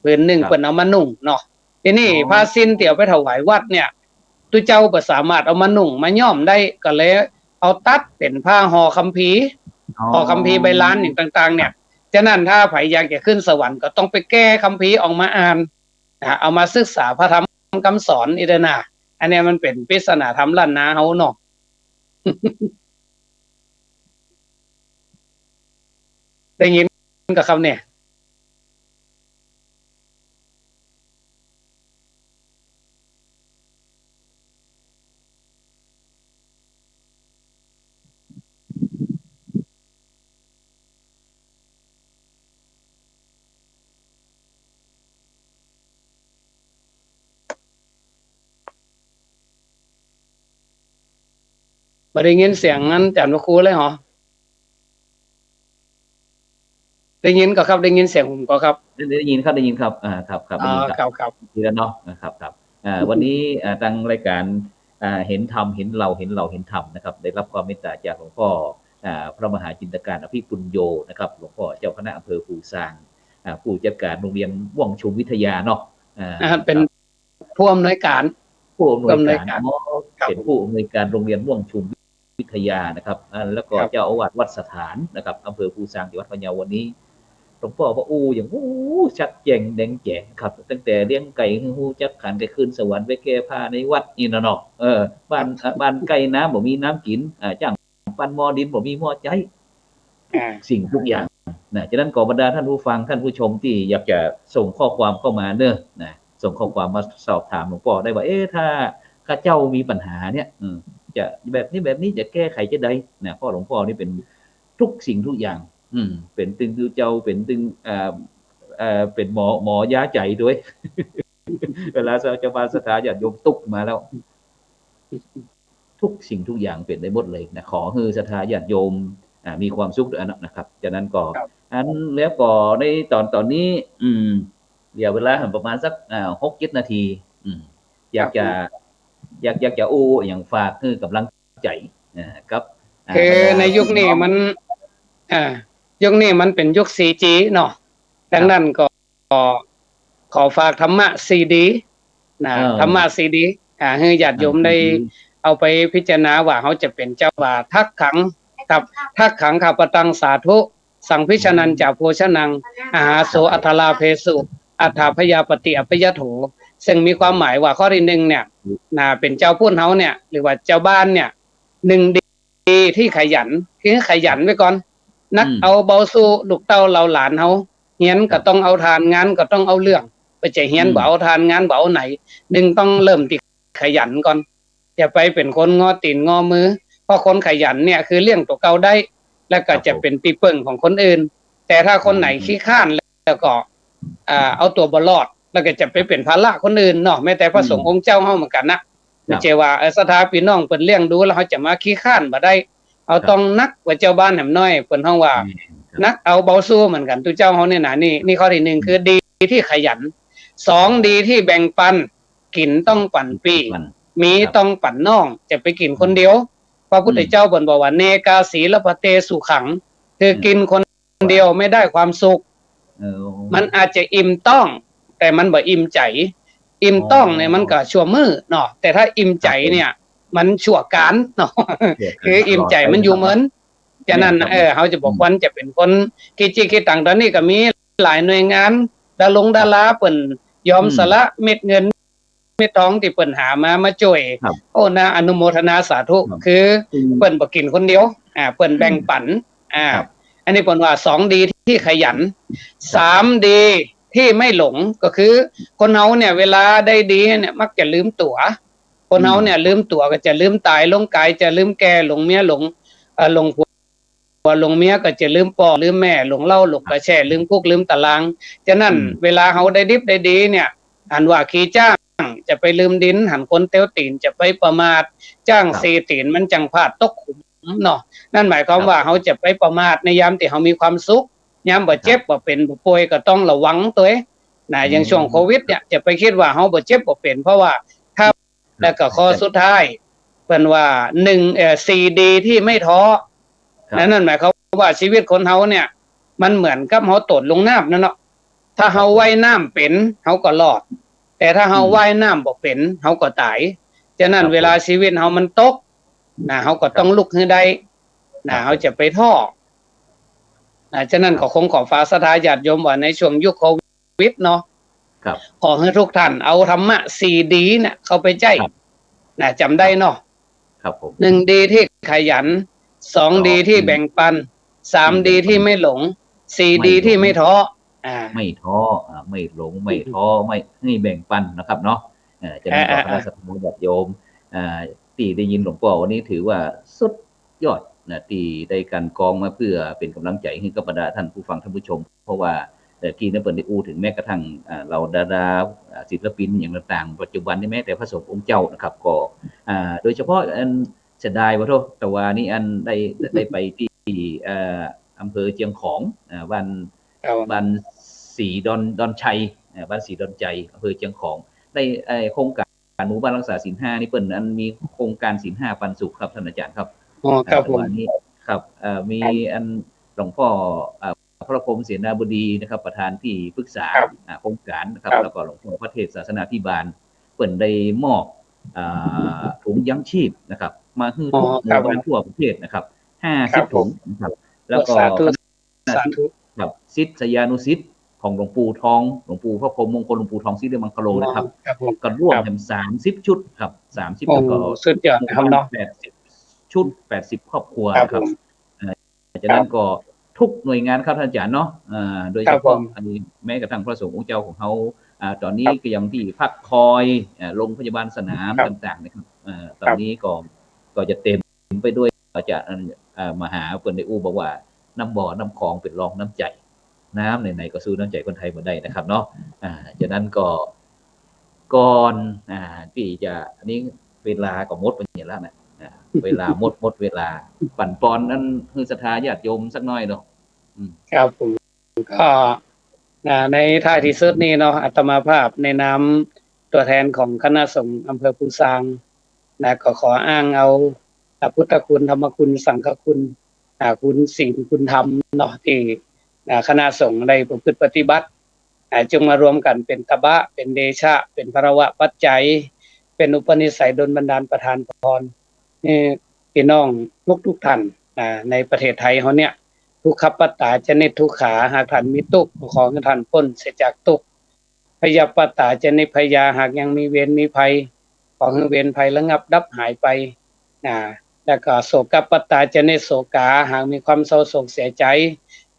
ผืนหนึ่ง ครับ เปิ้นเอามานุ่งเนาะ ทีนี้ อ๋อ ผ้าสิ้นตี้เอาไปถวายวัดเนี่ย ตุ๊เจ้าบ่สามารถเอามานุ่งมาย้อมได้ ก็เลยเอาตัดเป๋นผ้าห่อคัมภีร์ อ๋อ ห่อคัมภีร์ใบลานอย่างต่างๆ เนี่ย ครับ ฉะนั้นถ้าใผอยากจะขึ้นสวรรค์ก็ต้องไปแก้คัมภีร์ออกมาอ่าน นะ เอามาศึกษาพระธรรมกำสอนอี้เด้อนะ อันเนี้ยมันเป๋นปริศนาธรรมล้านนาเฮาเนาะ ได้ยินก่อครับเนี่ย บ่ได้ยินเสียงอาจ๋ารย์พระครูเลยเหรอ ได้ยินก่อครับ ได้ยินเสียงผมก่อครับ ได้ ได้ยินครับ ได้ยินครับ อ่า ครับ ครับ ได้ยินครับ อ๋อ ครับ ครับ ดีแล้วเนาะ อ่า ครับ ครับ อ่า วันนี้ อ่า ตางรายก๋าน อ่า เห็นธรรม เห็นเรา เห็นเรา เห็นธรรมนะครับ ได้รับความเมตตาจากหลวงพ่อ อ่า พระมหาจินตการ อภิปุญโญนะครับ หลวงพ่อเจ้าคณะอำเภอภูซาง อ่า ผู้จัดการโรงเรียนม่วงชุมวิทยาเนาะ อ่า อ่า เป๋น ครับ ผู้อำนวยการ ผู้อำนวยการ ผู้อำนวยการ อ๋อ ครับ เป๋นผู้อำนวยการโรงเรียนม่วงชุมวิทยานะครับ อ่า แล้วก็ ครับ เจ้าอาวาสวัดสถานนะครับ อำเภอภูซาง จังหวัดพะเยา วันนี้ หลวงป้อว่า อู้ อย่าง อู้ ชัดแจ้งแดงแจ๋ครับ ตั้งแต่เลี้ยงไก่หื้อฮู้จักขัน ไก่ขึ้นสวรรค์ ไปแก้ผ้าในวัดนี่นะเนาะ เออ บ้าน อ่า บ้านใก้น้ำบ่มีน้ำกิ๋น อ่า จ้าง ปั้นหม้อดินบ่มีหม้อใจ๊ อ่า สิ่งทุกอย่างนะ ฉะนั้นขอบรรดาท่านผู้ฟังท่านผู้ชมตี้อยากจะส่งข้อความเข้ามาเน้อนะ ส่งข้อความมาสอบถามหลวงป้อได้ว่า เอ๊ะ ถ้าข้าเจ้ามีปัญหาเนี่ย อืม จะแบบนี้แบบนี้จะแก้ไขจะใดนะ เพราะหลวงป้อนี่เป๋นทุกสิ่งทุกอย่าง อืม เป๋นตึงตุ๊เจ้า เป๋นตึง เอ่อ เอ่อ เป๋นหมอ หมอยาใจ๋ตวย เวลาชาวบ้านศรัทธาญาติโยมตุ๊กข์มาแล้ว ทุกสิ่งทุกอย่างเป๋นได้หมดเลยนะ ขอหื้อศรัทธาญาติโยม อ่า มีความสุขด้วยอันนั้นนะครับ ฉะนั้นก็ ครับ อันแล้วก็ในต๋อน ต๋อนนี้ อืม เหลือเวลาประมาณสัก อ่า หกเจ็ดนาที อืม อยากจะ ครับผม อยาก อยากจะอู้อะหยังฝากหื้อก๋ำลังใจ๋ อ่า ครับ อ่า คือในยุคนี้มัน อ่า ยุคนี้มันเป๋นยุค สี่จี เนาะ ดังนั้นก็ ขอ ขอฝากธรรมะ ซีดี นะ เออ ธรรมะ ซีดี อ่า หื้อญาติโยมได้ อืม เอาไปพิจารณาว่าเฮาจะเป๋นเจ้าว่า ทักขัง ครับ ทักขัง ข้าพตัง สาธุ สังฆิชนัญจะ โภชนัง อาหาโส อัฏฐลาเพสุ อัฏฐพยาปฏิอัพยโถ ซึ่งมีความหมายว่าข้อตี้หนึ่งเนี่ย นะ เป๋นเจ้าปุ้นเฮาเนี่ย หรือว่าเจ้าบ้านเนี่ย นึ่งดี ดีตี้ขยัน คือขยันไว้ก่อน นัก อืม เอาเบาสู้ลูกเต้าเหล่าหลานเฮา เฮียนก็ ครับ ต้องเอาทาน งานก็ต้องเอาเรื่อง บ่ใจ้เฮียน อืม บ่เอาทาน งานบ่เอาไหน นึ่งต้องเริ่มตี้ขยันก่อน อย่าไปเป๋นคนงอตี๋นงอมือ เพราะคนขยันเนี่ยคือเลี้ยงตั๋วเก่าได้ แล้วก็ ครับ จะเป๋นตี้เปิ้งของคนอื่น แต่ถ้าคนไหน อืม ขี้คร้าน แล้วก็ อ่า เอาตั๋วบ่รอด แล้วก็จะไปเป๋นภาระคนอื่นเนาะ แม้แต่พระสงฆ์ อืม องค์เจ้าเฮาเหมือนกั๋นนะ ครับ บ่ใจ้ว่า เอ่อ ศรัทธาปี้น้องเปิ้นเลี้ยงดู แล้วเฮาจะมาขี้คร้านบ่ได้ เอา ครับ ต้องนักกว่าเจ้าบ้านแหมน้อย เปิ้นฮ้องว่า อืม ครับ นักเอาเบาสู้เหมือนกั๋น ตุ๊เจ้าเฮาเนี่ยนะ นี่ นี่ข้อตี้หนึ่ง อืม คือดีตี้ขยัน สอง ดีตี้แบ่งปัน กิ๋นต้องปั๋นปี้ ปั๋น มี ครับ ต้องปั๋นน้อง จะไปกิ๋นคนเดียว อืม พระพุทธเจ้าเปิ้นบอกว่า เนกาสีลพะเต สุขัง คือ อืม กิ๋นคน คนเดียวไม่ได้ความสุข เออ มันอาจจะอิ่มต๊อง แต่มันบ่อิ่มใจ๋ อิ่มต๊องเนี่ย อ๋อ มันก็ชั่วมื้อเนาะ แต่ถ้าอิ่มใจ๋เนี่ย ครับผม มันชั่วก๋าลเนาะ ชั่วก๋าล คืออิ่มใจ๋มันอยู่เมิน ตลอดไปนะครับ ฉะนั้น แม่นครับ เออ เฮาจะบ่ อืม ควรจะเป๋นคนขี้จี้ขี้ตัง ต๋อนนี้ก็มีหลายหน่วยงาน ดารงดารา ครับ เปิ้นยอม อืม สละเม็ดเงิน เม็ดทองตี้เปิ้นหามา มาจ้วย ครับ โอ้ น่าอนุโมทนาสาธุ ครับ คือ อืม เปิ้นบ่กิ๋นคนเดียว อ่า เปิ้นแบ่งปัน อืม อ่า ครับ อันนี้เปิ้นว่าสองดีตี้ขยัน ครับ สามดีตี้ไม่หลง ก็คือคนเฮาเนี่ย เวลาได้ดีเนี่ย มักจะลืมตั๋ว คนเฮาเนี่ย อืม ลืมตั๋วก็จะลืมต๋ายลง ก๋ายจะลืมแก่ลง เมียหลง หลงผัวหลงเมียก็จะลืมป้อลืมแม่ หลงเหล้าหลงกาแช่ ลืมคุกลืมตาราง ฉะนั้น อืม เวลาเฮาได้ดิบได้ดีเนี่ย อันว่าขี้จ๊างจะไปลืมดิน หันคนเตียวตี๋นจะไปประมาท จ๊าง ครับ สี่ตี๋นมันจั่งพลาดตกขุมเนาะ นั่นหมายความ ครับ ว่าเฮาจะไปประมาทในยามตี้เฮามีความสุข ยามบ่เจ็บ ครับ บ่เป๋นบ่ป่วยก็ต้องระวังตวยนะ อืม อย่างช่วงโควิดเนี่ย จะไปกึ๊ดว่าเฮาบ่เจ็บบ่เป๋น เพราะว่าถ้า ครับ แล้วก็ข้อสุดท้าย เปิ้นว่า หนึ่ง เอ่อ สี่ดีที่ไม่ท้อ ครับ นั่น นั่นหมายความว่าชีวิตคนเฮาเนี่ย มันเหมือนกับเฮาโตดลงน้ำนั่นเนาะ ถ้าเฮา ครับ ว่ายน้ำเป๋น เฮาก็รอด แต่ถ้าเฮา อืม ว่ายน้ำบ่เป๋น เฮาก็ต๋าย ฉะนั้น ครับ เวลาชีวิตเฮามันตกนะ เฮาก็ต้อง ครับ ลุกหื้อได้นะ ครับ เฮาจะไปท้อนะ ฉะนั้น ครับ ก็คงขอฝากศรัทธาญาติโยมว่าในช่วงยุคโควิดเนาะ ครับ ขอหื้อทุกท่านเอาธรรมะสี่ดีเนี่ยเข้าไปใจ๊ ครับ นะ จ๋ำได้เนาะ ครับผม หนึ่งดีที่ขยัน สอง สอง ดีที่ อืม แบ่งปัน สาม อืม ดีที่ไม่หลง สี่ ไม่หลง ดีที่ไม่ท้อ อ่า ไม่ท้อ อ่า ไม่หลง ไม่ท้อ อืม ไม่ ให้แบ่งปันนะครับเนาะ เอ่อ ฉะนั้นก็ อ่า คณะศรัทธาญาติโยม อ่า ตี้ได้ยินหลวงป้อวันนี้ถือว่าสุดยอดนะ ตี้ได้กลั่นกรองมาเพื่อเป๋นก๋ำลังใจ๋หื้อกับบรรดาท่านผู้ฟังท่านผู้ชม เพราะว่า เอ่อ กี้เนี่ยเปิ้นได้อู้เถิงแม้กระทั่ง อ่า เหล่าดารา อ่า ศิลปินอย่างต่างๆ ปัจจุบันนี้แม้แต่พระสงฆ์องค์เจ้านะครับ ก็ อ่า โดยเฉพาะอันเสียดายว่าโทษ แต่ว่านี่อันได้ ได้ไปตี้ เอ่อ อำเภอเจียงของ อ่า บ้าน ครับ บ้านศรีดอน ดอนชัย อ่า บ้านศรีดอนชัย อำเภอเจียงของ ได้ เอ่อ โครงการหมู่บ้านรักษาศีลห้านี่เปิ้นอันมีโครงการศีลห้าปันสุขครับท่านอาจารย์ครับ อ๋อ ครับ อ่า แต่ว่า ผม นี่ครับ เอ่อ มี ครับ อันหลวงป้อ อ่า พระพรหมเสนาบดีนะครับ ประธานที่ปรึกษา ครับ อ่า โครงการนะครับ ครับ แล้วก็หลวงป้อพระเทพศาสนาภิบาล เปิ้นได้มอบ อ่า ถุงยังชีพนะครับ มาหื้อทุก อ๋อ ครับ หมู่บ้านทั่วประเทศนะครับ ห้าสิบ ครับผม ถุงนะครับ แล้วก็ สาธุ คณะ สาธุ ครับ ศิษยานุศิษย์ของหลวงปู่ทอง หลวงปู่พระพรหมมงคล หลวงปู่ทองสิริมังคโลนะครับ อ๋อ ครับผม ก็ร่วม ครับ แหมสามสิบชุดครับ สามสิบ โอ้ แล้วก็ สุดยอดนะครับเนาะ แปดสิบชุด แปดสิบครอบครัว ครับ นะครับ ผม เอ่อ ฉะนั้นก็ทุกหน่วยงานครับท่านอาจารย์เนาะ อ่า โดยเฉพาะ ครับผม อันนี้แม้กระทั่งพระสงฆ์องค์เจ้าของเฮา อ่า ต๋อนนี้ ครับ ก็ยังตี้พักคอย อ่า โรงพยาบาลสนาม ครับ ต่างๆ นะครับ อ่า ต๋อนนี้ก็ ครับ ก็จะเต็มไปด้วย อาจารย์ อ่า มหาเปิ้นได้อู้บอกว่า น้ำบ่อน้ำคลองเป๋นรองน้ำใจ๋ น้ำไหนๆ ก็สู้น้ำใจ๋คนไทยบ่ได้นะครับเนาะ อ่า ฉะนั้นก็ ก่อน อ่า ตี้จะ อันนี้เวลาก็หมดไปแล้วนะ อ่า เวลาหมด หมดเวลา ปั๋นปอนอันหื้อศรัทธาญาติโยมสักหน้อยเนาะ อืม ครับผม ก็ อ่า ในท้ายตี้สุดนี้เนาะ อาตมาภาพในนามตัวแทนของคณะสงฆ์อำเภอภูซางนะ ก็ขออ้างเอา อ่า พุทธคุณ ธรรมคุณ สังฆคุณ อ่า คุณศีล คุณธรรมเนาะ ตี้ อ่า คณะสงฆ์ได้ประพฤติปฏิบัติ อ่า จงมารวมกั๋นเป๋นตบะ เป๋นเดชะ เป๋นพลวปัจจัย เป๋นอุปนิสัยดลบันดาลประทานพร หื้อพี่น้องทุกๆ ท่าน อ่า ในประเทศไทยเฮาเนี่ย ทุกขปัตตาจะนิทุกขา หากท่านมีตุ๊กข์ ก็ขอหื้อท่านป๊นเสียจากตุ๊กข์ พยาปัตตาจะนิพยา หากยังมีเวรมีภัย ขอหื้อเวรภัยระงับดับหายไป อ่า แล้วก็โศกปัตตาจะนิโศกา หากมีความเศร้าโศกเสียใจ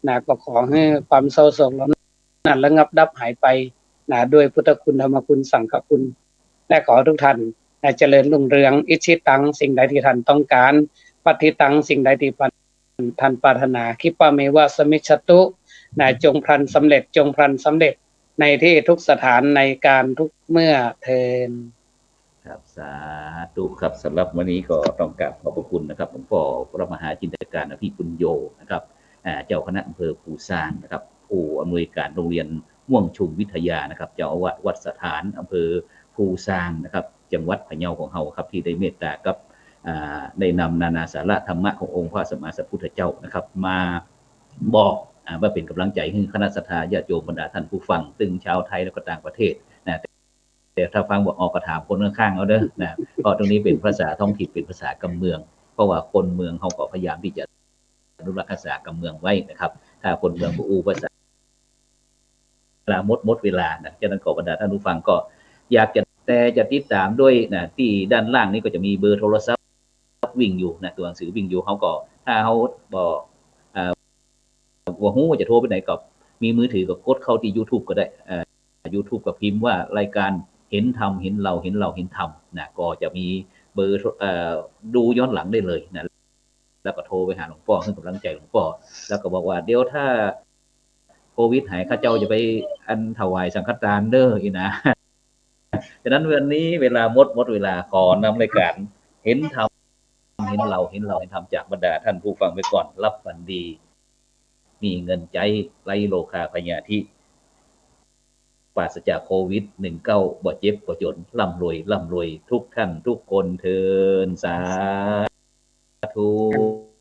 นะ ก็ขอหื้อความเศร้าโศกเหล่านั้นระงับดับหายไป นะ ด้วยพุทธคุณ ธรรมคุณ สังฆคุณ และขอทุกท่าน นะ เจริญรุ่งเรือง อิจฉิตัง สิ่งใดตี้ท่านต้องก๋าน ปัตถิตัง สิ่งใดตี้ท่านปรารถนา คิปปะเมวะสมิจฉตุ นะ จงพลันสำเร็จ จงพลันสำเร็จ ในตี้ทุกสถาน ในก๋าลทุกเมื่อเทอญ ครับ สาธุครับ สำหรับวันนี้ก็ต้องกราบขอบพระคุณนะครับ หลวงป้อพระมหาจินตการ อภิปุญโญนะครับ อ่า เจ้าคณะอำเภอภูซางนะครับ ผู้อำนวยการโรงเรียนม่วงชุมวิทยานะครับ เจ้าอาวาสวัดสถานอำเภอภูซางนะครับ จังหวัดพะเยาของเฮาครับ ตี้ได้เมตตากับ อ่า ได้นำนานาสาระธรรมะขององค์พระสัมมาสัมพุทธเจ้านะครับ มาบอก อ่า ว่าเป๋นก๋ำลังใจ๋หื้อคณะศรัทธาญาติโยมบรรดาท่านผู้ฟัง ตึงชาวไทยแล้วก็ต่างประเทศนะ แต่ถ้าฟังบ่ออกก็ถามคนข้างๆ เอาเด้อนะ เพราะตรงนี้เป๋นภาษาท้องถิ่น เป๋นภาษากำเมือง เพราะว่าคนเมืองเฮาก็พยายามตี้จะอนุรักษ์ภาษากำเมืองไว้นะครับ ถ้าคนเมืองบ่อู้ภาษา เวลาหมด หมดเวลานะ ฉะนั้นก็บรรดาท่านผู้ฟังก็อยากจะ แต่จะติดต๋ามด้วยนะ ตี้ด้านล่างนี้ก็จะมีเบอร์โทรศัพท์วิ่งอยู่นะ ตั๋วหนังสือวิ่งอยู่ เฮาก็ ถ้าเฮาบ่ อ่า บ่ฮู้ว่าจะโทรไปไหนก็มีมือถือก็กดเข้าตี้ยูทูบก็ได้ เอ่อ ยูทูบก็พิมพ์ว่ารายการเห็นธรรมเห็นเรา เห็นเราเห็นธรรมนะ ก็จะมีเบอร์โทร เอ่อ ดูย้อนหลังได้เลยนะ แล้วก็โทรไปหาหลวงป้อ หื้อกำลังใจ๋หลวงป้อ แล้วก็บอกว่า เดี๋ยวถ้าโควิดหาย ข้าเจ้าจะไปอันถวายสังฆทานเด้อ อี้นะ ฉะนั้นวันนี้เวลาหมด หมดเวลา ขอนำรายก๋านเห็นธรรม เห็นเรา เห็นเรา เห็นธรรม จากบรรดาท่านผู้ฟังไปก่อน หลับฝันดี มีเงินใจ๊ ไร้โรคาพยาธิ ปราศจากโควิด หนึ่งเก้า บ่เจ็บบ่จ๋น ร่ำรวย ร่ำรวยทุกท่านทุกคนเทอญ สาธุ